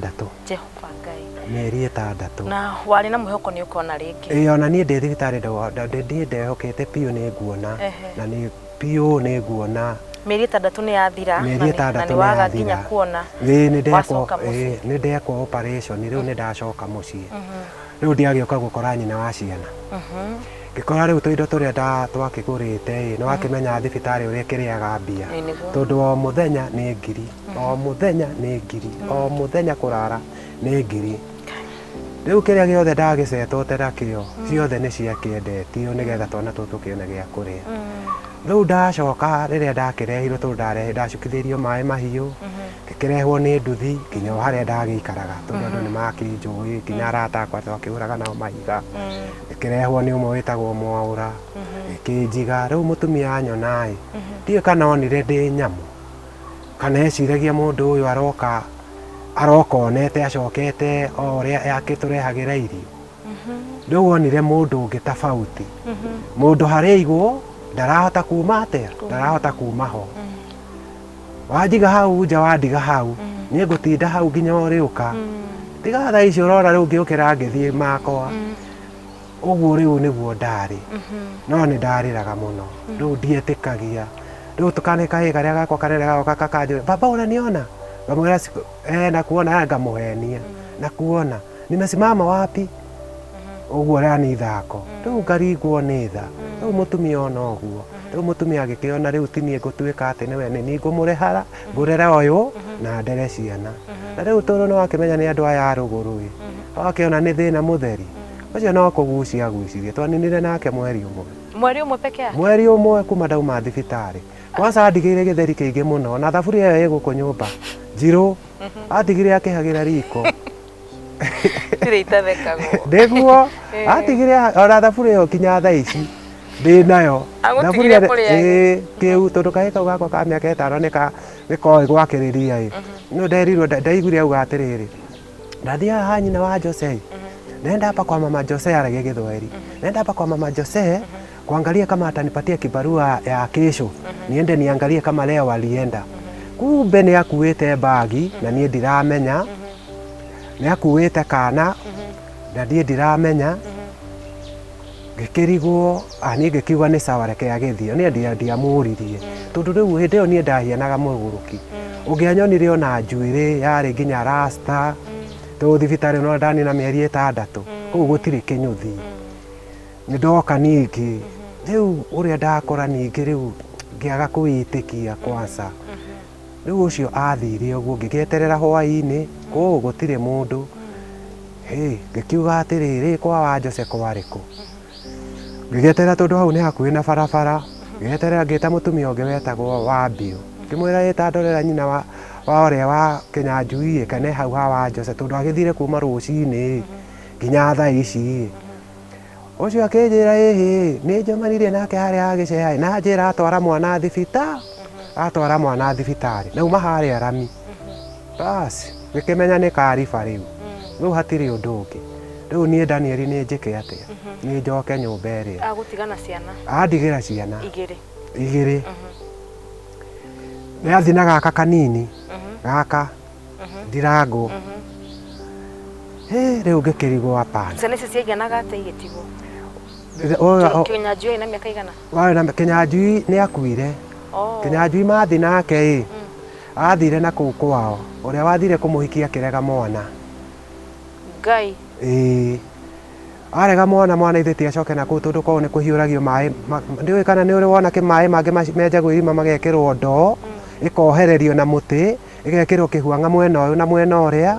Speaker 2: Jehova Ngai.
Speaker 1: Mĩeri 6.
Speaker 2: Na warĩ na mwĩhoko nĩ ũkona rĩngĩ?
Speaker 1: Ĩĩ ona niĩ ndĩ thibitarĩ niĩ ndehokete biũ nĩ nguona. Na nĩ biũ nĩ nguona.
Speaker 2: Mĩeri 6 nĩ yathira
Speaker 1: Mĩeri
Speaker 2: na
Speaker 1: 6
Speaker 2: nĩ
Speaker 1: nĩ
Speaker 2: waga
Speaker 1: yathira.
Speaker 2: nginya kuona.
Speaker 1: Ĩĩ nĩ ndekwo
Speaker 2: Wacoka mũciĩ.
Speaker 1: Ĩĩ, nĩ ndekwo operation rĩu nĩ ndacoka mũciĩ. Rĩu ndiagĩũka gũkora nyina wa ciana. Ngĩkora rĩu tũindo tũrĩa twakĩgũrĩte ĩ, nĩ wakĩmenya thibitarĩ ũrĩa ĩkĩrĩaga mbia.
Speaker 2: Ĩĩ nĩguo.
Speaker 1: Tondũ o mũthenya nĩ ngiri, o mũthenya nĩ ngiri, o mũthenya kũrara nĩ ngiri. Rĩu kĩrĩa gĩothe ndagĩcetũte nakĩo, ciothe nĩ ciakĩendetio nĩgetha twana tũtũ tũkĩone gĩa kũrĩa. Rĩu ndacoka rĩrĩa ndakĩrehirwo tondũ ndacukithĩirio maĩ mahiũ, ngĩkĩrehwo nĩ nduthi nginya o harĩa ndagĩikaraga tondũ andũ nĩ makĩnjũĩ nginya arata akwa twakĩhũraga nao mahiga. Ngĩkĩrehwo nĩ ũmwe wĩtagwo Mwaũra, gĩkĩnjiga. Rĩu mũtumia anyona ĩ, ndiũĩ kana onire ndĩ nyamũ, kana eciragia mũndũ ũyũ aroka aroka onete acokete o ũrĩa akĩtũrehagĩra irio. Rĩu onire mũndũ ũngĩ tofauti. Mũndũ harĩa aigwo ndarahota kuma atĩa, ndarahota kuma ho. Wanjiga hau nja wandiga hau, niĩ ngũtinda hau nginya ũrĩũka. Tiga thaa ici ũrona rĩu ngĩũkĩra ngĩthiĩ makwa. Ũguo rĩu nĩguo ndarĩ. No nĩ ndarĩraga mũno. Rĩu ndietĩkagia. Rĩu tũkane kahĩĩ karĩa gakwa kanene gagoka gakanjũria, baba unaniona? Ngamwĩra nakuona, ngamũhenia. Nakuona. Nimesimama wapi? Ũguo yani ithako. Rĩu ngaringwo nĩ tha. Rĩu mũtumia ona ũguo. Rĩu mũtumia agĩkĩona rĩu ti niĩ ngũtuĩka atĩ nĩwe nĩ niĩ ngũmũrehara, ngũrere ũyũ na ndere ciana. Na rĩu tondũ nĩ wakĩmenya nĩ andũ aya a rũgũrũ ĩ, wakĩona nĩ thĩna mũtheri. Ũcio no kũgucia agucirie. Twaninire nake mweri ũmwe.
Speaker 2: Mweri ũmwe peke yake?
Speaker 1: Mweri ũmwe kuma ndauma thibitarĩ. Kwanza andigĩire gĩtheri kĩingĩ mũno na thaburia ĩyo ĩ gũkũ nyũmba njirũ. Atigire akĩhagĩra riko.
Speaker 2: Tirĩ itathekagwo.
Speaker 1: Nĩguo atigire ona thaburia ĩyo nginya thaa ici ndĩ nayo.
Speaker 2: Agũtigire kũrĩa
Speaker 1: Ĩĩ kĩu tondũ kahĩĩ kau gakwa ka mĩaka 5 nĩ koĩ gwakĩrĩria ĩ. No nderirwo ndaiguire auga atĩrĩrĩ, ndathiaga ha nyina wa Jose. Nenda hapa kwa mama Jose aragia Gĩthwaĩri. Nenda hapa kwa mama Jose kuangalia kama atanipatia kibarua ya kesho. Niende niangalie kama leo walienda. Kumbe nĩ akuĩte bagi na niĩ ndiramenya. Nĩ akuĩte kana na niĩ ndiramenya. Ngĩkĩrigwo, niĩ ngĩkiuga nĩ sawa reke agĩthiĩ. Niĩ ndiamũririe. Tondũ rĩu hĩndĩ ĩyo niĩ ndahianaga mũgũrũki. Ũngĩanyonire ona njuĩrĩ yarĩ nginya rasta. Tondũ thibitarĩ no ndanina mĩeri 6. Kũu gũtirĩ kĩnyũthi. Nĩ ndoka ningĩ. Rĩu ũrĩa ndakora ningĩ rĩu ngĩaga kwĩĩtĩkia kwanza. Rĩu ũcio athire ũguo ngĩgĩeterera hwaĩ-inĩ, kũu gũtirĩ mũndũ. Hĩ, ngĩkiuga atĩrĩrĩ, kwa wa Jose kwarĩ kũ? Ngĩgĩeterera tondũ hau nĩ hakuhĩ na barabara. Ngĩgĩeterera ngĩta mũtumia ũngĩ wetagwo Wambiũ. Ngĩmwĩra ĩ ta ndorera nyina wa ũrĩa wa Kĩnyanjui ĩ, kana e hau ha wa Jose tondũ agĩthire kuma rũcinĩ nginya thaa ici ĩ. Ũcio akĩnjĩra ĩhĩ, nĩ njemanirie nake harĩa ha gĩcea ĩ, na anjĩra atwara mwana thibitarĩ, atwara mwana thibitarĩ, na uma harĩa rami. Bas, ngĩkĩmenya nĩ kariba rĩu. Rĩu hatirĩ ũndũ ũngĩ. Rĩu niĩ Daniel nĩ njĩke atĩa? Nĩ njoke nyũmba ĩrĩa.
Speaker 2: Agũtiga na ciana?
Speaker 1: Andigĩra ciana.
Speaker 2: Igĩrĩ.
Speaker 1: Igĩrĩ. Nĩ athiĩ na gaka kanini, gaka, ndirangũ. Hĩ, rĩu ngĩkĩrigwo hapana.
Speaker 2: Ciana ici ciaiganaga atĩa igĩtigwo? Kĩnyanjui na mĩaka igana?
Speaker 1: Warĩ na Kĩnyanjui nĩ akuire. Kĩnyanjui mathiĩ nake ĩ, athire na kũu kwao. Ũrĩa wathire kũmũhikia akĩrega mwana.
Speaker 2: Ngai.
Speaker 1: Ĩĩ. Arega mwana, mwana ithe ti acoke na kũu tondũ kwao nĩ kũhiũragio maĩ. Ndiũĩ kana nĩ ũrĩ wona maĩ mangĩ menjagwo irima magekĩrwo ndoo, ĩkohererio na mũtĩ, ĩgekĩrwo kĩhuang'a mwena ũyũ na mwena ũrĩa.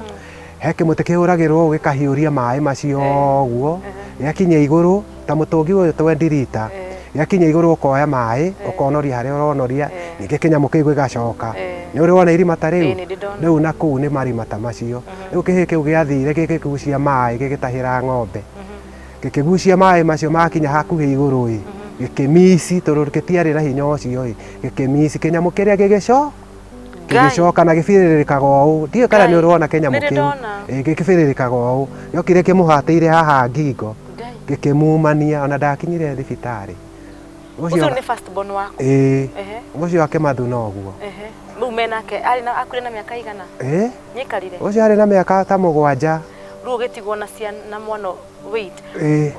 Speaker 1: He kĩmũtĩ kĩhũragĩrwo ũũ gĩkahiũria maĩ macio ũguo. Gĩakinya igũrũ, ta mũtũngi ũyũ 20 lita. Gĩakinya igũrũ ũkoya maĩ, ũkonoria harĩa ũronoria, ningĩ kĩnyamũ kĩu gĩgacoka. Nĩ ũrĩ wona irima ta rĩu? Rĩu na kũu nĩ marima ta macio. Rĩu kĩhĩĩ kĩu gĩathire gĩkĩgucia maĩ gĩgĩtahĩra ng'ombe. Gĩkĩgucia maĩ macio makinya hakuhĩ igũrũ ĩ, gĩkĩmici tondũ gĩtiarĩ na hinya ũcio ĩ, gĩkĩmici kĩnyamũ kĩrĩa gĩgĩcoka na gĩbĩrĩrĩkaga ũũ. Ndiũĩ kana nĩ ũrĩ wona kĩnyamũ kĩu. Gĩkĩbĩrĩrĩkaga ũũ. Gĩokire kĩmũhatĩire haha ngingo, gĩkĩmumania ona ndakinyire thibitarĩ.
Speaker 2: Ũcio nĩ first born waku?
Speaker 1: Ĩĩ. Ũcio akĩmathuna ũguo.
Speaker 2: Rĩu menake, arĩ na akuire na mĩaka igana?
Speaker 1: Ĩĩ.
Speaker 2: Nĩaikarire?
Speaker 1: Ũcio arĩ na mĩaka ta 7.
Speaker 2: Rĩu ũgĩtigwo na ciana na mwana wait.
Speaker 1: Ĩĩ.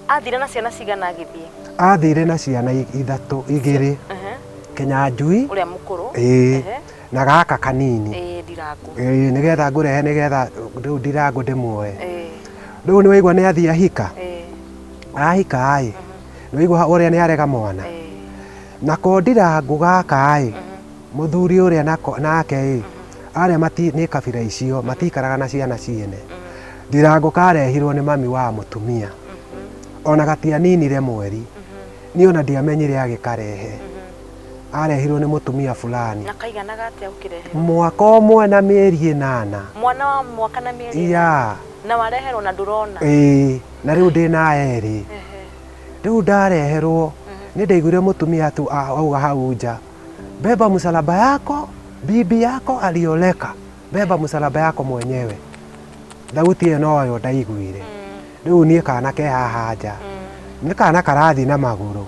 Speaker 2: Athire na ciana cigana agĩthiĩ?
Speaker 1: Athire na ciana 3, 2. Kĩnyanjui.
Speaker 2: Ũrĩa mũkũrũ.
Speaker 1: Ĩĩ.
Speaker 2: Ehe.
Speaker 1: Na gaka kanini.
Speaker 2: Ĩĩ, Ndirangũ.
Speaker 1: Ĩĩ, nĩgetha ngũrehe, nĩgetha rĩu Ndirangũ ndĩmuoe.
Speaker 2: Ĩĩ.
Speaker 1: Rĩu nĩ waigua nĩ athiĩ ahika.
Speaker 2: Ĩĩ.
Speaker 1: Ahika ĩ, nĩ waigua ũrĩa nĩ arega mwana.
Speaker 2: Ĩĩ.
Speaker 1: Nako Ndirangũ gaka ĩ, mũthuri ũrĩa nako nake ĩ, arĩa mati nĩ kabira icio matikaraga na ciana ciene. Ndirangũ karehirwo nĩ mami wa mũtumia. Ona gatianinire mweri. Niĩ ona ndiamenyire agĩkarehe. Arehirwo nĩ mũtumia fulani.
Speaker 2: Na kaiganaga atĩa ũkĩreherwo?
Speaker 1: Mwaka ũmwe na mĩeri 8.
Speaker 2: Mwana wa mwaka na mĩeri 8?
Speaker 1: Ya.
Speaker 2: Na wareherwo na ndũrona?
Speaker 1: Ĩĩ, na rĩu ndĩna erĩ. Rĩu ndareherwo, niĩ ndaiguire mũtumia tu auga hau nja, beba msalaba yako, bibi yako alioleka, beba msalaba yako mwenyewe. Thauti ĩyo noyo ndaiguire. Rĩu niĩ kana ke haha nja, nĩ kana karathiĩ na magũrũ.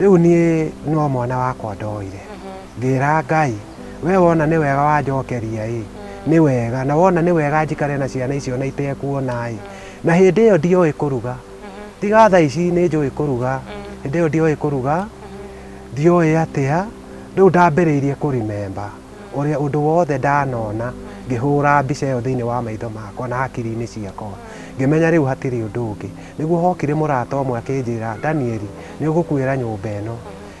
Speaker 1: Rĩu niĩ no mwana wakwa ndoire. Ngĩra Ngai, we wona nĩ wega wanjokeria ĩ, nĩ wega, na wona nĩ wega njikare na ciana icio na itekuona ĩ. Na hĩndĩ ĩyo ndioĩ kũruga. Tiga thaa ici nĩ njũĩ kũruga, hĩndĩ ĩyo ndioĩ kũruga, ndioĩ atĩa, rĩu ndambĩrĩirie kũrimemba ũrĩa ũndũ wothe ndanona, ngĩhũra mbica ĩyo thĩinĩ wa maitho makwa na hakiri-inĩ ciakwa. Ngĩmenya rĩu hatirĩ ũndũ ũngĩ. Nĩguo hokire mũrata ũmwe akĩnjĩra, Daniel, nĩ ũgũkuĩra nyũmba ĩno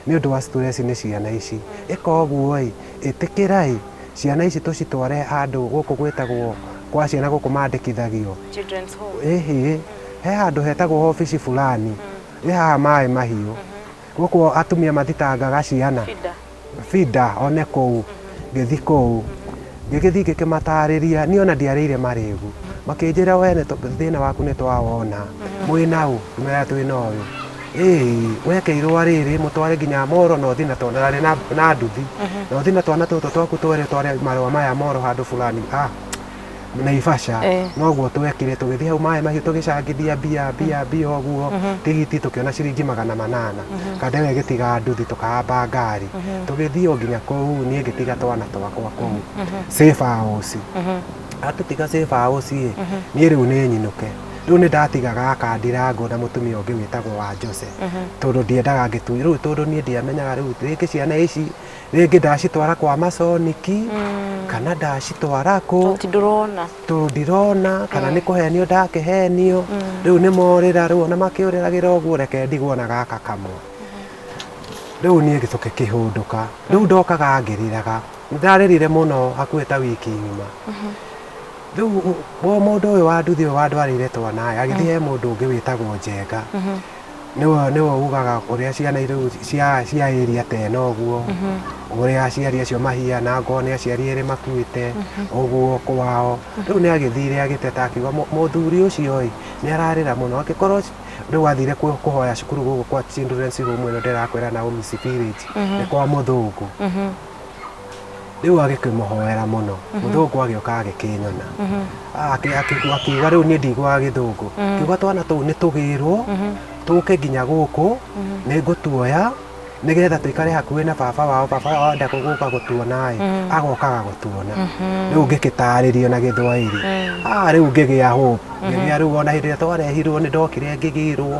Speaker 1: nĩ ũndũ wa stress nĩ ciana ici. Ĩka ũguo ĩ, ĩtĩkĩra ĩ, ciana ici tũcitware handũ gũkũ gwĩtagwo kwa ciana gũkũ mandĩkithagio.
Speaker 2: Children's home.
Speaker 1: Ĩhĩ, he handũ hetagwo obici fulani, ĩ haha maĩ mahiũ. Gũkũ atumia mathitangaga ciana.
Speaker 2: Fida.
Speaker 1: Fida, one kũu, ngĩthi kũu. Ngĩgĩthiĩ ngĩkĩmatarĩria, niĩ ona ndiarĩire marĩgu. Makĩnjĩra we thĩna waku nĩ twawona. Mwĩna ũ? Ngĩmera twĩna ũyũ. Ĩĩ, wekĩirwo rĩrĩ, mũtware nginya Moro na ũthiĩ na twana, na na nduthi. Na ũthiĩ na twana tũtũ twaku twere tware marũa maya Moro handũ fulani. Ah, Naivasha. Noguo twekire, tũgĩthiĩ hau maĩ mahiũ tũgĩcangithia mbia mbia mbia ũguo, tigiti tũkĩona ciringi 800. Kandewe ĩgĩtiga nduthi tũkahamba ngari. Tũgĩthiĩ o nginya kũu, niĩ ngĩtiga twana twakwa kũu. Safe house. Atũtiga safe house ĩ, niĩ rĩu nĩ nyinũke. Rĩu nĩ ndatiga gaka Ndirangũ na mũtumia ũngĩ wĩtagwo wa Jose. Tondũ ndiendaga ngĩtu, rĩu tondũ niĩ ndiamenyaga rĩu rĩngĩ ciana ici rĩngĩ ndacitwara kwa Masoniki, kana ndacitwara kũ,
Speaker 2: Tondũ ndũrona.
Speaker 1: Tondũ ndirona, kana nĩ kũhenio ndakĩhenio. Rĩu nĩ morĩra, rĩu ona makĩũrĩragĩra ũguo, reke ndigwo na gaka kamwe. Rĩu niĩ tũkĩkĩhũndũka. Rĩu ndokaga ngĩrĩraga. Ndarĩrire mũno hakuhĩ ta wiki ng'ima. Rĩu o mũndũ ũyũ wa nduthi ũyũ wandwarĩire twana ĩ, agĩthiĩ he mũndũ ũngĩ wĩtagwo Njenga. Nĩwe ugaga ũrĩa ciana rĩu cia area ta ĩno ũguo, ũrĩa aciari acio mahiana, ngorwo nĩ aciari erĩ makuĩte, ũguo kwao. Rĩu nĩ agĩthire agĩteta akiuga mũthuri ũcio ĩ, nĩ ararĩra mũno. Angĩkorwo rĩu athire kũhoya cukuru gũkũ kwa Children's Home ĩno ndĩrakwĩra Naomi Village, nĩ kwa mũthũngũ. Rĩu agĩkĩmũhoera mũno. Mũthũngũ agĩũka agĩkĩnyona. Akiuga rĩu niĩ ndiguaga gĩthũngũ. Akiuga twana tũu nĩ tũgĩrwo, tũke nginya gũkũ, nĩ ngũtuoya, nĩgetha tũikare hakuhĩ na baba wao, baba wao enda gũka gũtuona ĩ, agokaga gũtuona. Rĩu ngĩgĩtarĩrio na gĩthwaĩri. Rĩu ngĩgĩa hope. Ngĩgĩa rĩu ona hĩndĩ ĩrĩa twarehirwo nĩ ndokire ngĩgĩrwo,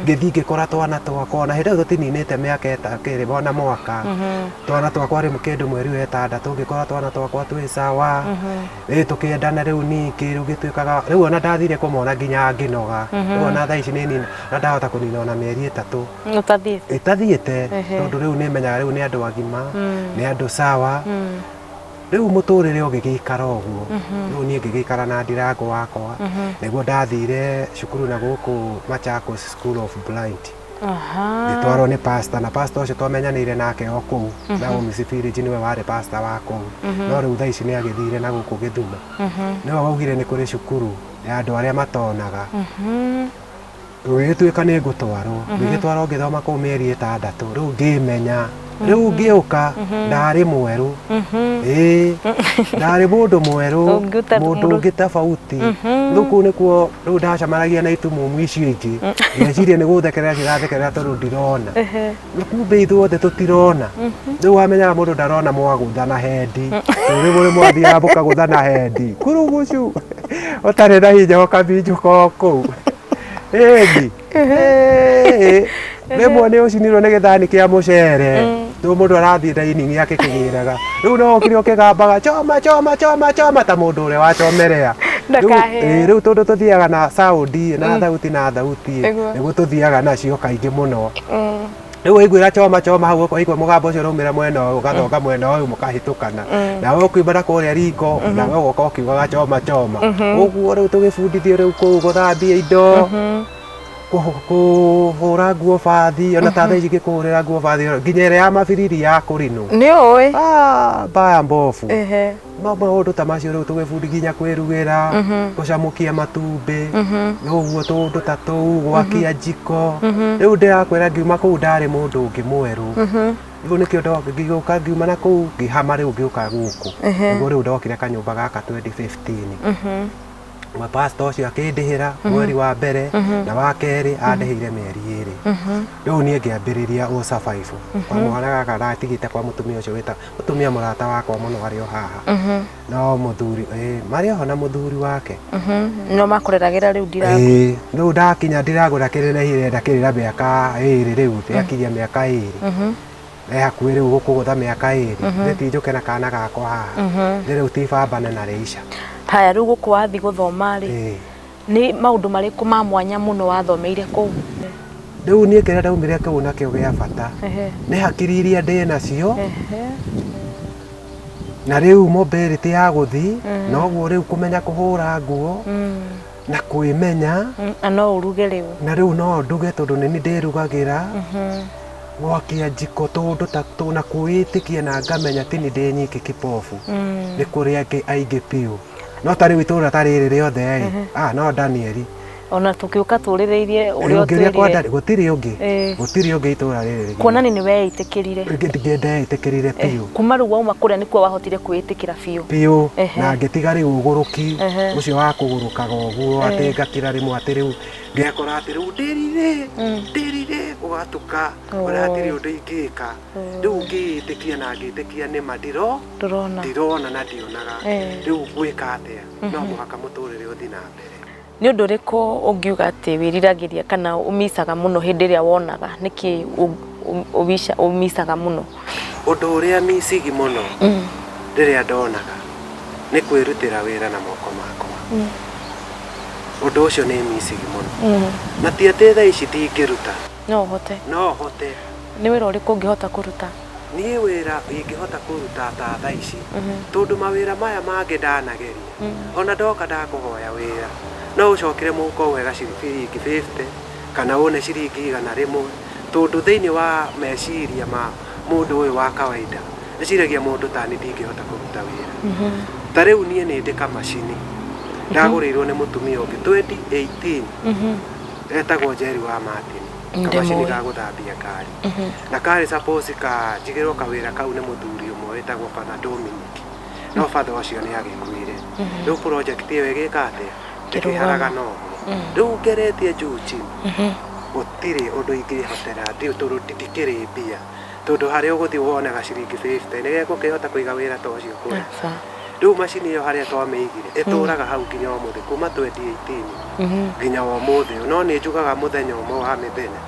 Speaker 1: ngĩthiĩ ngĩkora twana twakwa, ona hĩndĩ ĩyo tũtininĩte mĩaka ĩtakĩrĩ ona mwaka. Twana twakwa rĩu kĩndũ mweri wa 6 ngĩkora twana twakwa twĩ sawa. Ĩ tũkĩendana rĩu ningĩ, rĩu gĩtuĩkaga, rĩu ona ndathire kũmona nginya ngĩnoga. Rĩu ona thaa ici nĩ nina, na ndahota kũnina ona mĩeri 3.
Speaker 2: Ũtathiĩte?
Speaker 1: Ĩtathiĩte, tondũ rĩu nĩ menyaga rĩu nĩ andũ agima, nĩ andũ sawa. Rĩu mũtũrĩre ũgĩgĩikara ũguo. Rĩu niĩ ngĩgĩikara na Ndirangũ wakwa. Nĩguo ndathire cukuru na gũkũ Machakos School of Blind. Ngĩtwarwo nĩ pastor, na pastor ũcio twamenyanĩire nake o kũu. Naomi Village nĩwe warĩ pastor wa kũu. No rĩu thaa ici nĩ agĩthire na gũkũ Gĩthumo. Nĩwe waugire nĩ kũrĩ cukuru ya andũ arĩa matonaga. Gũgĩtuĩka nĩ ngũtwarwo. Ngĩgĩtwarwo ngĩthoma kũu mĩeri 6. Rĩu ngĩmenya. Rĩu ngĩũka, ndarĩ mwerũ. Ĩĩ, ndarĩ mũndũ mwerũ, mũndũ ũngĩ tofauti. Rĩu kũu nĩkuo rĩu ndacemanagia na itumumu icio ingĩ. Ngeciria nĩ gũthekerera cirathekerera tondũ ndirona. Na kumbe ithuothe tũtirona. Rĩu wamenyaga mũndũ ndarona mwagũtha na hendi. Rĩu rĩmwe mwathiaga mũkagũtha na hendi. Kurugucu. Ũtarĩ na hinya ũkaminjũka o kũu. Ĩni. Rĩmwe nĩ ũcinirwo nĩ gĩthani kĩa mũcere. Rĩu mũndũ arathiĩ dining akĩkĩgĩraga, rĩu no ũkire ũkĩgambaga choma choma choma choma ta mũndũ ũrĩa wachomerea.
Speaker 2: Ndakahĩe.
Speaker 1: Rĩu tondũ tũthiaga na sound na thauti na thauti,
Speaker 2: Nĩguo.
Speaker 1: nĩguo tũthiaga nacio kaingĩ mũno. Rĩu waiguĩra choma choma hau, waigua mũgambo ũcio ũraumĩra mwena ũyũ, ũgathonga mwena ũyũ, mũkahĩtũkana. Nawe ũkiuma na kũrĩa riko, nawe ũgoka ũkiugaga choma choma. Ũguo rĩu tũgĩbundithio rĩu kũu gũthambia indo, kũhũra nguo bathi, ona ta thaa ici ngĩkũhũrĩra nguo bathi nginya ĩrĩa ya mabiriri ya kũrinũ.
Speaker 2: Nĩ ũĩ.
Speaker 1: Ah, mbaya mbobu.
Speaker 2: Ehe.
Speaker 1: Maũndũ ta macio rĩu tũgĩbundi, nginya kwĩrugĩra, gũcamũkia matumbĩ, ũguo tũũndũ ta tũu, gwakia njiko. Rĩu ndĩrakwĩra ngiuma kũu ndarĩ mũndũ ũngĩ mwerũ. Rĩu nĩkĩo ngĩũka ngiuma na kũu ngĩhama, rĩu ngĩũka gũkũ, nĩguo rĩu ndokire kanyũmba gaka 2015. Mwe pastor ũcio akĩndĩhĩra mweri wa mbere na wa kerĩ, andĩhĩire mĩeri 2. Rĩu niĩ ngĩambĩrĩria ũ survive kwa mwana gaka ndatigĩte kwa mũtumia ũcio wĩta mũtumia mũrata wakwa mũno, arĩ o haha no mũthuri, marĩ oho na mũthuri wake.
Speaker 2: No makũreragĩra rĩu ndira.
Speaker 1: Ĩĩ, rĩu ndakinya ndiragũra kĩrĩra irenda kĩrĩra mĩaka 2, rĩu rĩakinyia mĩaka 2, hakuhĩ rĩu gũkũgũtha mĩaka 2, nĩ njũke na kana gakwa haha. Nĩ rĩu ti bambane na rĩica.
Speaker 2: Haya, rĩu gũkũ wathiĩ gũthoma rĩ, nĩ maũndũ marĩkũ ma mwanya mũno wathomeire kũu?
Speaker 1: Rĩu niĩ kĩrĩa ndaumire kũu nakĩo gĩa bata nĩ hakiri iria ndĩ nacio, na rĩu mobility ya gũthiĩ, noguo rĩu kũmenya kũhũra nguo na kwĩmenya.
Speaker 2: Na no ũruge rĩu.
Speaker 1: Na rĩu no nduge tondũ nĩ niĩ ndĩrugagĩra, gwakia njiko, tũndũ ta tũu, na kwĩĩtĩkia na ngamenya ti niĩ ndĩ nyiki kipofu, nĩ kũrĩ angĩ aingĩ biũ. No ta rĩu itũra ta rĩrĩ rĩothe rĩ, ah, no Danieli.
Speaker 2: Ona tũgĩũka tũrĩrĩirie ũrĩa
Speaker 1: Ũngĩũria kwa
Speaker 2: ũtwĩrire.
Speaker 1: Daniel, gũtirĩ ũngĩ, gũtirĩ ũngĩ itũra rĩrĩ rĩgima.
Speaker 2: Kuonani nĩ weĩtĩkĩrire.
Speaker 1: Ndeĩtĩkĩrire biũ.
Speaker 2: Kuma rĩu wauma kũrĩa nĩkuo wahotire kwĩĩtĩkĩra biũ.
Speaker 1: Biũ, na ngĩtiga rĩu ũgũrũki ũcio wa kũgũrũkaga ũguo, atĩ ngakira rĩmwe, atĩ rĩu ngekora atĩ rĩu ndĩrire ndĩrire gũgatuka, ona hatirĩ ũndũ ingĩka. Rĩu ngĩĩtĩkia na ngĩtĩkia nĩma ndiro
Speaker 2: Ndũrona.
Speaker 1: Ndirona na ndionaga. Rĩu ngwĩka atĩa? No mũhaka mũtũrĩre ũthiĩ na mbere.
Speaker 2: Nĩ ũndũ ũrĩkũ ũngiuga atĩ wĩriragĩria kana ũmicaga mũno hĩndĩ ĩrĩa wonaga? Nĩkĩ ũmicaga mũno?
Speaker 1: Ũndũ ũrĩa micigi mũno rĩrĩa ndonaga nĩ kwĩrutĩra wĩra na moko makwa. Ũndũ ũcio nĩ micigi mũno, na ti atĩ thaa ici ndingĩruta.
Speaker 2: No ũhote.
Speaker 1: No hote.
Speaker 2: Nĩ wĩra ũrĩkũ ũngĩhota kũruta?
Speaker 1: Niĩ wĩra ingĩhota kũruta ta thaa ici, tondũ mawĩra maya mangĩ ndanageria, ona ndoka ndakũhoya wĩra, no ũcokere mũhuko wega ciringi 50 kana wone ciringi 100, tondũ thĩinĩ wa meciria ma mũndũ ũyũ wa kawaida eciragia mũndũ ta niĩ ndingĩhota kũruta wĩra. Ta rĩu niĩ nĩ ndĩ kamacini ndagũrĩirwo nĩ mũtumia ũngĩ 2018, etagwo Njeri wa Martin, kamacini
Speaker 2: Ndĩmũĩ.
Speaker 1: ga gũthambia ngari, na karĩ suppose ka njigĩrwo kawĩra kau nĩ mũthuri ũmwe wĩtagwo Father Dominic, no father ũcio nĩ agĩkuire. Rĩu project ĩyo ĩgĩka atĩa? Ĩkĩharagana ũguo. Rĩu ngeretie juu chini, gũtirĩ ũndũ ingĩhotera ndiũ, tondũ ndikĩrĩ mbia, tondũ harĩa ũgũthiĩ wonaga ciringi 50 nĩ gegũkĩhota kũiga wĩra ta ũcio kũrĩa?
Speaker 2: Aca.
Speaker 1: Rĩu macini ĩyo harĩa twamĩigire ĩtũraga hau nginya ũmũthĩ, kuma 2018 nginya ũmũthĩ ũyũ. No nĩ njugaga mũthenya ũmwe wa mĩthenya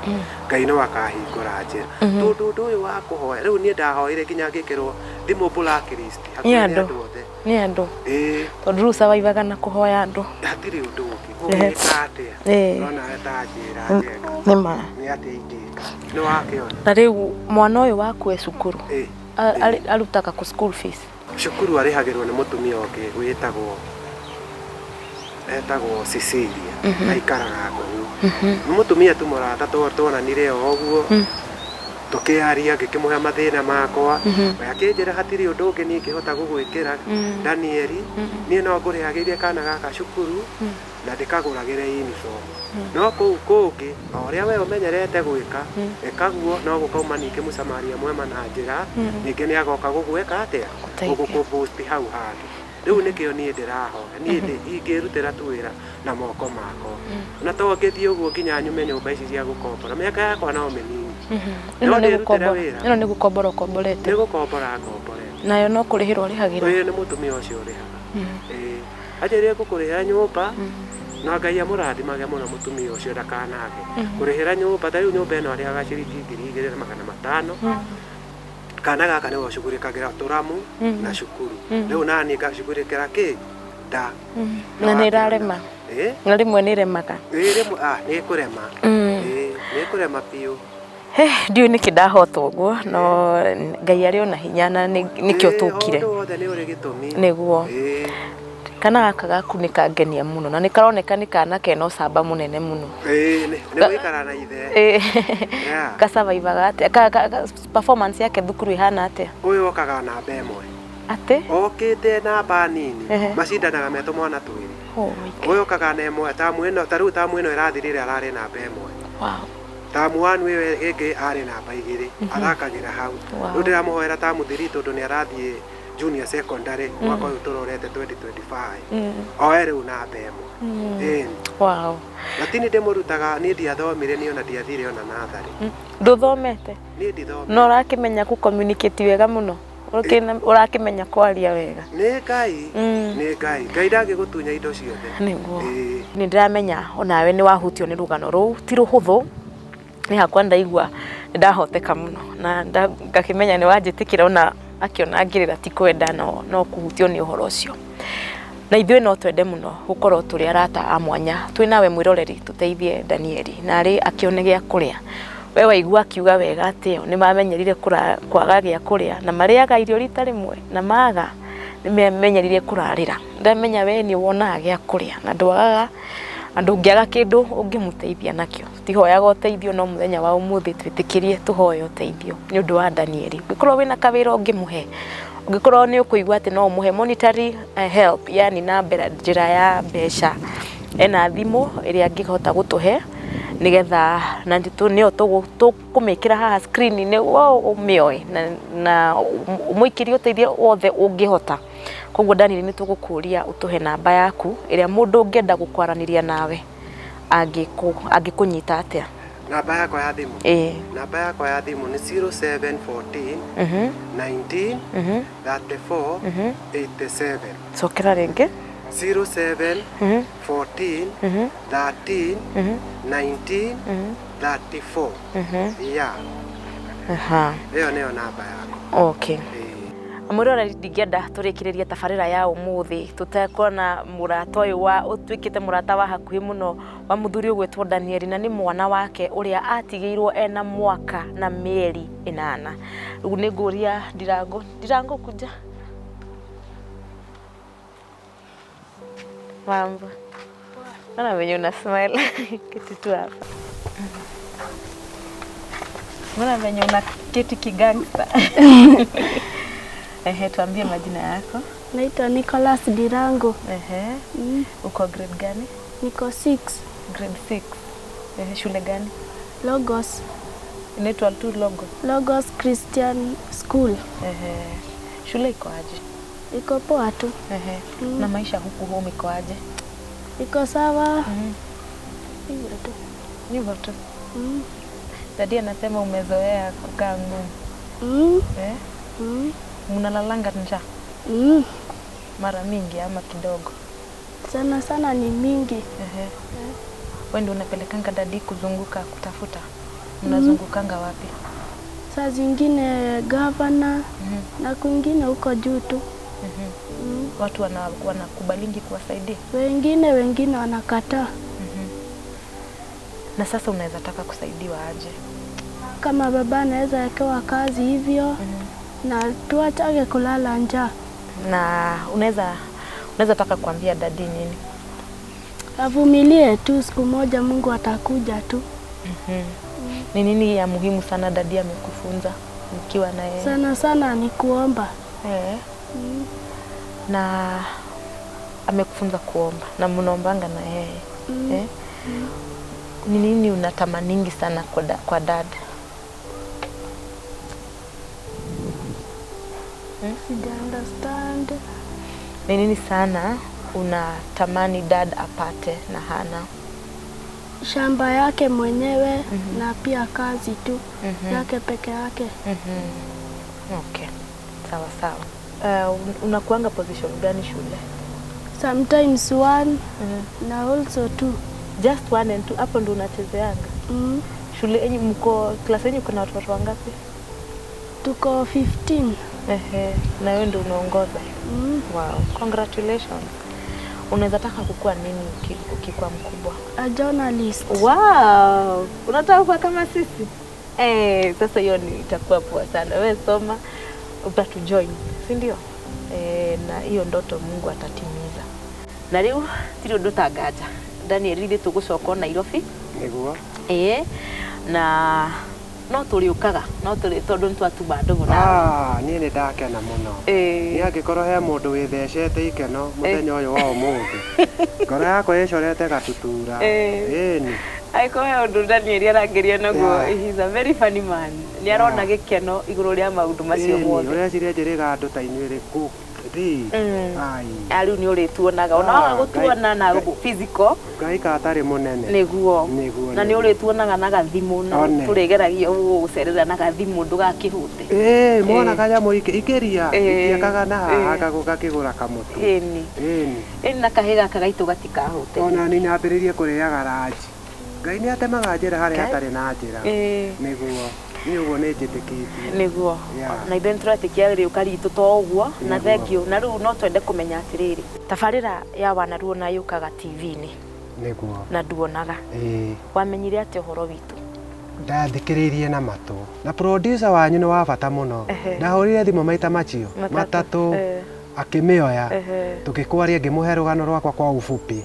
Speaker 1: Ngai no akahingũra njĩra, tondũ ũndũ ũyũ wa kũhoya, rĩu niĩ ndahoire nginya ngĩkĩrwo thimũ blacklist hakuhĩ
Speaker 2: Nĩ
Speaker 1: nĩ
Speaker 2: andũ.
Speaker 1: andũ othe.
Speaker 2: Nĩ andũ.
Speaker 1: Ĩĩ.
Speaker 2: Tondũ rĩu survivaga na kũhoya andũ.
Speaker 1: Hatirĩ ũndũ ũngĩ ũngĩka atĩa. Nona ta njĩra njega.
Speaker 2: Nĩ ma.
Speaker 1: Nĩ atĩa ingĩka? Nĩ wakĩona.
Speaker 2: Na rĩu mwana ũyũ waku e cukuru?
Speaker 1: Ĩĩ.
Speaker 2: Arutaga kũ school fees?
Speaker 1: Cukuru arĩhagĩrwo nĩ mũtumia ũngĩ wĩtagwo etagwo Cecilia, aikaraga kũu. Nĩ mũtumia tu mũrata, tuonanire o ũguo, tũkĩaria, ngĩkĩmũhe mathĩna makwa. We akĩnjĩra hatirĩ ũndũ ũngĩ niĩ ingĩhota gũgwĩkĩra, Danieli, niĩ no ngũrĩhagĩrie kana gaka cukuru na ndĩkagũragĩre uniform, no kũu kũngĩ o ũrĩa we ũmenyerete gwĩka, ĩkaguo. No gũkauma ningĩ mũcamaria mwema na njĩra ningĩ nĩ agoka gũgwĩka atĩa?
Speaker 2: Gũteithia.
Speaker 1: Gũgũkũ hau hangĩ. Rĩu nĩkĩo niĩ ndĩrahoya, niĩ ingĩrutĩra tu wĩra na moko makwa, na to ngĩthiĩ ũguo nginya nyume nyũmba ici cia gũkombora. Mĩaka yakwa no mĩnini.
Speaker 2: Ĩno
Speaker 1: No
Speaker 2: nĩ
Speaker 1: ndĩrutĩre
Speaker 2: gũkombora.
Speaker 1: wĩra.
Speaker 2: Ĩno nĩ gũkombora ũkomborete?
Speaker 1: Nĩ gũkombora ngomborete.
Speaker 2: Nayo no kũrĩhĩrwo ũrĩhagĩrwo?
Speaker 1: Ũyũ nĩ mũtumia ũcio ũrĩhaga. Ĩĩ, anjĩrire ngũkũrĩhĩra nyũmba, na Ngai amũrathimage mũno mũtumia ũcio, ndakanage kũrĩhĩra nyũmba. Ta rĩu nyũmba ĩno arĩhaga ciringi 2500. Kana gaka nĩwe ũcugurĩkagĩra tũramu na cukuru. Rĩu naniĩ ngacugurĩkĩra kĩ nda.
Speaker 2: Na nĩ ĩrarema. Na rĩmwe nĩ ĩremaga.
Speaker 1: Rĩmwe nĩ ĩkũrema. Nĩ ĩkũrema biũ.
Speaker 2: Ndiũĩ nĩkĩ ndahotwo ũguo no Ngai arĩ ona hinya na nĩkĩo tũkire.
Speaker 1: Ũndũ wothe nĩ ũrĩ gĩtũmi.
Speaker 2: Nĩguo. Kana gaka gaku nĩ kangenia mũno na nĩ karoneka nĩ kana kena ũcamba mũnene mũno.
Speaker 1: Nĩ gũikara na ithe.
Speaker 2: Gacabaibaga atĩa? Performance yake thukuru ĩhana atĩa?
Speaker 1: Ũyũ okaga namba ĩmwe.
Speaker 2: Atĩ?
Speaker 1: Okĩte namba nini. Macindanaga me tũmwana twĩrĩ. Ũyũ okaga na ĩmwe tamu ĩno ta rĩu tamu ĩno ĩrathirire ararĩ namba ĩmwe.
Speaker 2: Wow.
Speaker 1: Tamu 1 ĩyo ĩngĩ arĩ namba 2 athakagĩra hau. Rĩu ndĩramũhoera tamu 3 tondũ nĩ arathiĩ junior secondary mwaka ũyũ tũrorete 2025. Oe rĩu namba ĩmwe.
Speaker 2: Wow.
Speaker 1: Lakini ndĩmũrutaga niĩ ndiathomire niĩ ona ndiathire ona natharĩ.
Speaker 2: Ndũthomete?
Speaker 1: Niĩ ndithomete.
Speaker 2: No ũrakĩmenya kũ communicate wega mũno? Ũrakĩmenya kwaria wega?
Speaker 1: Nĩ Ngai. Nĩ Ngai. Ngai ndangĩgũtunya indo ciothe.
Speaker 2: Nĩguo. Nĩ ndĩramenya onawe nĩ wahutio nĩ rũgano rũu, ti rũhũthũ. Nĩ hakwa ndaigua nĩ ndahoteka mũno na ngakĩmenya nĩ wanjĩtĩkĩra ona akĩona ngĩrĩra ti kwenda no kũhutio nĩ ũhoro ũcio. Na ithuĩ no twende mũno gũkorwo tũrĩ arata a mwanya twĩ nawe mwĩroreri tũteithie Danieli na arĩ akĩone gĩa kũrĩa. We waigua akiuga wega atĩ nĩ mamenyerire kwaga gĩa kũrĩa na marĩaga irio rita rĩmwe na maga nĩ mamenyerire kũrarĩra. Ndamenya we nĩ wonaga gĩa kũrĩa na ndwagaga na ndũngĩaga kĩndũ ũngĩmũteithia nakĩo. Tũtihoyaga ũteithio no mũthenya wa ũmũthĩ twĩtĩkĩrie tũhoe ũteithio nĩ ũndũ wa Danieli. Ũngĩkorwo wĩna kawĩra ũngĩmũhe, ũngĩkorwo nĩ ũkũigua atĩ no ũmũhe monetary help, yani na njĩra ya mbeca, ena thimũ ĩrĩa angĩhota gũtũhe nĩgetha na nĩyo tũkũmĩkĩra haha screen-inĩ ũmĩoe na ũmũikĩrie ũteithio wothe ũngĩhota. Koguo Danieli nĩ tũgũkũria ũtũhe namba yaku ĩrĩa mũndũ ũngĩenda gũkwaranĩria nawe angĩkũnyita atĩa?
Speaker 1: Namba yakwa ya thimũ? Namba yakwa ya thimũ nĩ 0714 19 34 87.
Speaker 2: Cokera rĩngĩ.
Speaker 1: 07 14 13 19 34. Yeah. Ĩyo nĩyo namba yakwa.
Speaker 2: Okay. Mwĩroreri ndingĩenda tũrĩkĩrĩrie tabarĩra ya ũmũthĩ tũtekuona mũrata ũyũ wa ũtuĩkĩte mũrata wa hakuhĩ mũno wa mũthuri ũgwĩtwo Danieli na nĩ mwana wake ũrĩa atigĩirwo ena mwaka na mĩeri 8. Rĩu nĩ ngũria Ndirango, Ndirango kuja. Mambo. Naona venye una smile. Keti tu hapa. Mbona venye una keti kigangsta. Ehe, tuambie majina yako.
Speaker 3: Naitwa Nicholas Ndirango.
Speaker 2: Ehe. Uko grade gani?
Speaker 3: Niko 6.
Speaker 2: Grade 6. Ehe, shule gani?
Speaker 3: Logos.
Speaker 2: Inaitwa tu Logos.
Speaker 3: Logos Christian School.
Speaker 2: Ehe. Shule iko aje?
Speaker 3: Iko poa tu.
Speaker 2: Ehe. Na maisha huku home iko aje?
Speaker 3: Iko sawa. Hivyo tu.
Speaker 2: Hivyo tu. Dadi anasema umezoea kukaa ngumu. Eh? Mnalalanga njaa? Mara mingi ama kidogo?
Speaker 3: Sana sana ni mingi.
Speaker 2: Ehe. Wewe ndio unapelekanga dadi kuzunguka kutafuta? Mnazungukanga wapi?
Speaker 3: Saa zingine governor na kwingine huko juu tu.
Speaker 2: Watu wanakubalingi kuwasaidia?
Speaker 3: Wengine wanakataa.
Speaker 2: Na sasa unaweza taka kusaidiwa aje?
Speaker 3: Kama baba anaweza wekewa kazi hivyo na tuachage kulala njaa.
Speaker 2: Na unaweza taka kuambia dadi nini?
Speaker 3: Avumilie tu, siku moja Mungu atakuja tu.
Speaker 2: Ni nini ya muhimu sana dadi amekufunza mkiwa na yeye?
Speaker 3: Sana sana ni kuomba.
Speaker 2: Na amekufunza kuomba na mnaombanga na yeye. Ni nini unatamaningi sana kwa dada?
Speaker 3: Sija understand.
Speaker 2: Ni nini sana unatamani dad apate na hana?
Speaker 3: Shamba yake mwenyewe na pia kazi tu yake peke yake.
Speaker 2: Okay. Sawa sawa. Unakuanga position gani shule?
Speaker 3: Sometimes 1 na also 2.
Speaker 2: Just 1 and 2 hapo ndo unachezeanga? Shule yenyu mko class yenyu kuna watoto wangapi?
Speaker 3: Tuko 15.
Speaker 2: Ehe, na wewe ndio unaongoza.
Speaker 3: Mm.
Speaker 2: Wow, congratulations. Unaweza taka kukua nini ukikuwa mkubwa?
Speaker 3: A journalist.
Speaker 2: Wow, unataka kuwa kama sisi? Eh, sasa hiyo ni itakuwa poa sana. Wewe soma utatujoin, si ndio? Eh, na hiyo ndoto Mungu atatimiza. Na rĩu tirĩ ũndũ tanganja. Daniel ithuĩ tũgũcoka o Nairobi.
Speaker 1: Nĩguo.
Speaker 2: Ĩĩ, na no tũrĩũkaga, no tũrĩ tondũ nĩ twatuma ndũgũ nawe.
Speaker 1: Ah, niĩ nĩ ndakena mũno.
Speaker 2: Ĩĩ.
Speaker 1: Niĩ angĩkorwo he mũndũ wĩthecete ikeno mũthenya ũyũ wa ũmũthĩ, ngoro yakwa ĩcorete gatutura. Ĩni.
Speaker 2: Angĩkorwo he ũndũ Daniel arangeria naguo, he's a very funny man. Nĩ arona gĩkeno igũrũ rĩa maũndũ macio
Speaker 1: Ĩni,
Speaker 2: mothe.
Speaker 1: ũreciria njĩrĩga andũ ta inyuĩ rĩ kũ rĩ? Ai.
Speaker 2: A rĩu nĩ ũrĩtuonaga ona
Speaker 1: Ah,
Speaker 2: waga gũtuona na
Speaker 1: Ngai-
Speaker 2: physical
Speaker 1: Ngai ka atarĩ mũnene.
Speaker 2: nĩguo
Speaker 1: Nĩguo,
Speaker 2: na nĩ
Speaker 1: nĩguo.
Speaker 2: ũrĩtuonaga na gathimũ na
Speaker 1: One.
Speaker 2: tũrĩgeragia gũgũcerera na gathimũ ndũgakĩhũte.
Speaker 1: Ĩĩ, mona kanyamũ ikĩria
Speaker 2: Ĩĩ.
Speaker 1: ikiakaga na haha
Speaker 2: Ĩĩ.
Speaker 1: gakĩgũra kamũtu.
Speaker 2: Ĩni.
Speaker 1: Ĩni.
Speaker 2: Ĩni na kahĩ gaka gaitũ gatikahũte.
Speaker 1: Ona niĩ nyambĩrĩrie kũrĩaga ranji. Ngai nĩ atemaga njĩra harĩa
Speaker 2: Ngai.
Speaker 1: hatarĩ na njĩra.
Speaker 2: Ĩĩ.
Speaker 1: Nĩguo. Niĩ ũguo nĩ njĩtĩkĩtie.
Speaker 2: Nĩguo.
Speaker 1: Yeah.
Speaker 2: Na ithuĩ nĩtũretĩkia rĩũka ritũ to ũguo na
Speaker 1: Nĩguo.
Speaker 2: thengiũ na rĩu no twende kũmenya atĩrĩrĩ, tabarĩra ya Wanaruona yũkaga TV-inĩ
Speaker 1: Nĩguo.
Speaker 2: na nduonaga.
Speaker 1: Ĩĩ.
Speaker 2: Wamenyire atĩa ũhoro witũ?
Speaker 1: Ndathikĩrĩirie na matũ. Na producer wanyu nĩ wa bata mũno. Ndahũrire thimũ maita macio
Speaker 2: Matatũ.
Speaker 1: matatũ akĩmĩoya. Tũgĩkwaria ngĩmũhe rũgano rwakwa kwa ufupi.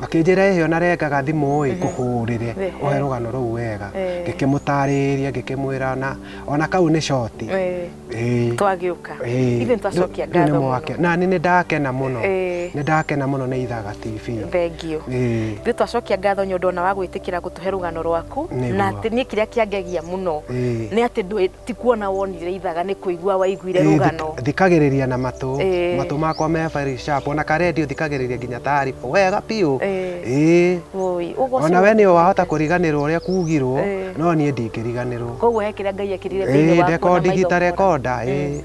Speaker 1: Akĩnjĩra ĩhĩ ona rengaga thimũ ĩ ngũhũrĩre ũhe rũgano rũu wega. Ngĩkĩmũtarĩria ngĩkĩmwĩra ona kau nĩ short. Ĩĩ.
Speaker 2: Twagĩũka.
Speaker 1: Ĩĩ.
Speaker 2: Ithuĩ nĩtwacokia
Speaker 1: Rĩu nĩ
Speaker 2: ngatho
Speaker 1: mwake.
Speaker 2: mũno.
Speaker 1: Na niĩ nĩ ndakena mũno.
Speaker 2: Ĩĩ.
Speaker 1: Nĩ ndakena mũno nĩ Ithaga TV.
Speaker 2: Thengiũ.
Speaker 1: Ĩĩ.
Speaker 2: Ithuĩ twacokia ngatho nĩ ũndũ ona wa gwĩtĩkĩra gũtũhe rũgano rwaku.
Speaker 1: Nĩguo.
Speaker 2: Na atĩ niĩ kĩrĩa kĩangegia mũno
Speaker 1: Ĩĩ.
Speaker 2: nĩ atĩ ti kuona wonire Ithaga nĩ kũigua waiguire
Speaker 1: Ĩĩ,
Speaker 2: rũgano.
Speaker 1: thikagĩrĩria na matũ.
Speaker 2: Ĩĩ.
Speaker 1: Matũ makwa me very sharp. Ona karendio thikagĩrĩria nginya taariba wega biũ.
Speaker 2: Ĩĩ.
Speaker 1: Ĩĩ.
Speaker 2: Oi, ũguo
Speaker 1: Ona we nĩ wahota kũriganĩrwo ũrĩa kugirwo,
Speaker 2: Ĩĩ.
Speaker 1: no niĩ ndingĩriganĩrwo.
Speaker 2: Koguo he kĩrĩa Ngai ekĩrire thĩinĩ
Speaker 1: Ĩĩ,
Speaker 2: waku ona
Speaker 1: ndekondi
Speaker 2: maitho
Speaker 1: gita
Speaker 2: mona.
Speaker 1: rekonda. Ĩĩ.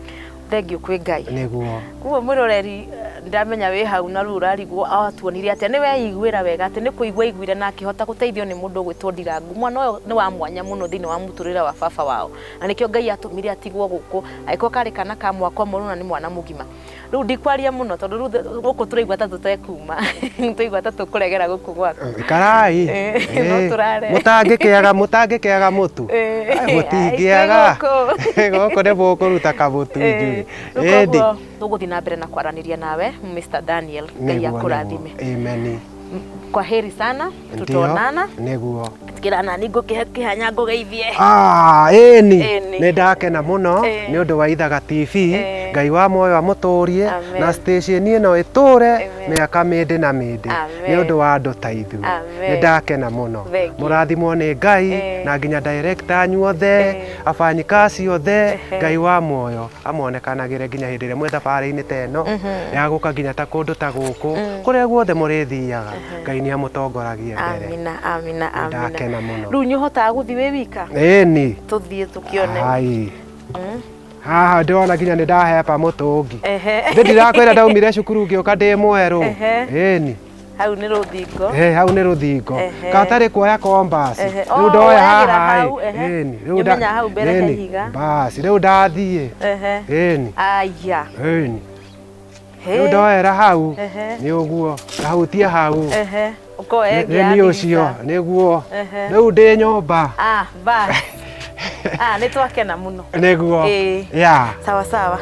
Speaker 2: Thengiũ kwĩ Ngai.
Speaker 1: Nĩguo.
Speaker 2: Koguo mwĩroreri ndamenya wĩ hau na rĩu ũrarigwo atuonirie atĩa nĩ weiguĩra wega atĩ nĩ kũigua aiguire na akĩhota gũteithio nĩ mũndũ ũgwĩtwo Ndirangu. Mwana ũyũ nĩ wa mwanya mũno thĩinĩ wa mũtũrĩre wa baba wao na nĩkĩo Ngai atũmire atigwo gũkũ angĩkorwo karĩ kana ka mwaka ũmwe rĩu na nĩ mwana mũgima. Rĩu ndikwaria mũno tondũ rĩu gũkũ tũraigua ta tũtekuma tũraigua ta tũkũregera gũkũ gwaku.
Speaker 1: Ikarai.
Speaker 2: Ĩĩ, no tũrare.
Speaker 1: Mũtangĩkĩaga mũtu.
Speaker 2: Ĩĩ.
Speaker 1: Ai, mũtingĩaga.
Speaker 2: Ai,
Speaker 1: Gũkũ nĩ mũkũruta kamũtu
Speaker 2: Ĩĩ.
Speaker 1: njui.
Speaker 2: Rĩu
Speaker 1: Ĩndĩ.
Speaker 2: koguo tũgũthiĩ na mbere na kwaranĩria nawe Mr. Daniel. Ngai
Speaker 1: Nĩguo,
Speaker 2: akũrathime.
Speaker 1: nĩguo. Amen.
Speaker 2: Kwa heri sana,
Speaker 1: Ndio,
Speaker 2: tutaonana.
Speaker 1: Nĩguo.
Speaker 2: Tigĩra nani ngũkĩhe kĩhanya ngũgeithie.
Speaker 1: Ah, ĩni.
Speaker 2: Ĩni.
Speaker 1: Nĩ ndakena mũno
Speaker 2: Ĩĩ.
Speaker 1: nĩ ũndũ wa Ithaga TV.
Speaker 2: Ĩĩ.
Speaker 1: Ngai wa muoyo amũtũrie
Speaker 2: Amen.
Speaker 1: na station ĩno ĩtũre
Speaker 2: Amen.
Speaker 1: mĩaka mĩndĩ na mĩndĩ
Speaker 2: Amen.
Speaker 1: nĩ ũndũ wa andũ ta ithuĩ.
Speaker 2: Amen.
Speaker 1: Nĩ ndakena mũno.
Speaker 2: Thank you.
Speaker 1: Mũrathimwo nĩ Ngai
Speaker 2: Ĩĩ.
Speaker 1: na nginya director anyu othe,
Speaker 2: Ĩĩ.
Speaker 1: afanyikazi othe,
Speaker 2: Ehe.
Speaker 1: Ngai wa muoyo amonekanagĩre nginya hĩndĩ ĩrĩa mwĩ thabarĩ-inĩ ta ĩno ya gũka nginya ta kũndũ ta gũkũ kũrĩa guothe mũrĩthiaga Ngai nĩ amũtongoragie mbere.
Speaker 2: Amina, amina, amina.
Speaker 1: Ndakena mũno.
Speaker 2: Rĩu nĩ ũhotaga gũthiĩ wĩ wika?
Speaker 1: Ĩni.
Speaker 2: Tũthiĩ tũkĩone.
Speaker 1: Ai. Haha ndĩrona nginya nĩ ndahepa mũtũngi.
Speaker 2: Ehe.
Speaker 1: Ndĩ ndirakwĩra ndaumire cukuru ngĩũka ndĩ mwerũ.
Speaker 2: Ehe.
Speaker 1: Ĩni.
Speaker 2: Hau nĩ rũthingo.
Speaker 1: Eh, hau nĩ rũthingo.
Speaker 2: Ehe.
Speaker 1: Katarĩ kuoya kombasi.
Speaker 2: Ehe.
Speaker 1: Rĩu
Speaker 2: Oh,
Speaker 1: ndoya
Speaker 2: woyagĩra
Speaker 1: haha.
Speaker 2: hau, ehe.
Speaker 1: Ĩni. Rĩu nda-
Speaker 2: Nĩũmenya hau mbere he
Speaker 1: Ĩni.
Speaker 2: ihiga.
Speaker 1: Basi, rĩu ndathiĩ.
Speaker 2: Ehe.
Speaker 1: Ĩni.
Speaker 2: Aya.
Speaker 1: Ĩni.
Speaker 2: He.
Speaker 1: Rĩu ndoera hau.
Speaker 2: Ehe.
Speaker 1: Nĩ ũguo. Ndahutia hau.
Speaker 2: Ehe. Ũkoya
Speaker 1: Nĩ
Speaker 2: ĩngĩ ya
Speaker 1: niĩ ũcio.
Speaker 2: ndirica.
Speaker 1: Nĩguo.
Speaker 2: Ehe.
Speaker 1: Rĩu ndĩ nyũmba.
Speaker 2: Ah, bas. Ah, nĩ twakena mũno.
Speaker 1: Nĩguo.
Speaker 2: Ĩĩ.
Speaker 1: Yeah.
Speaker 2: Sawa sawa.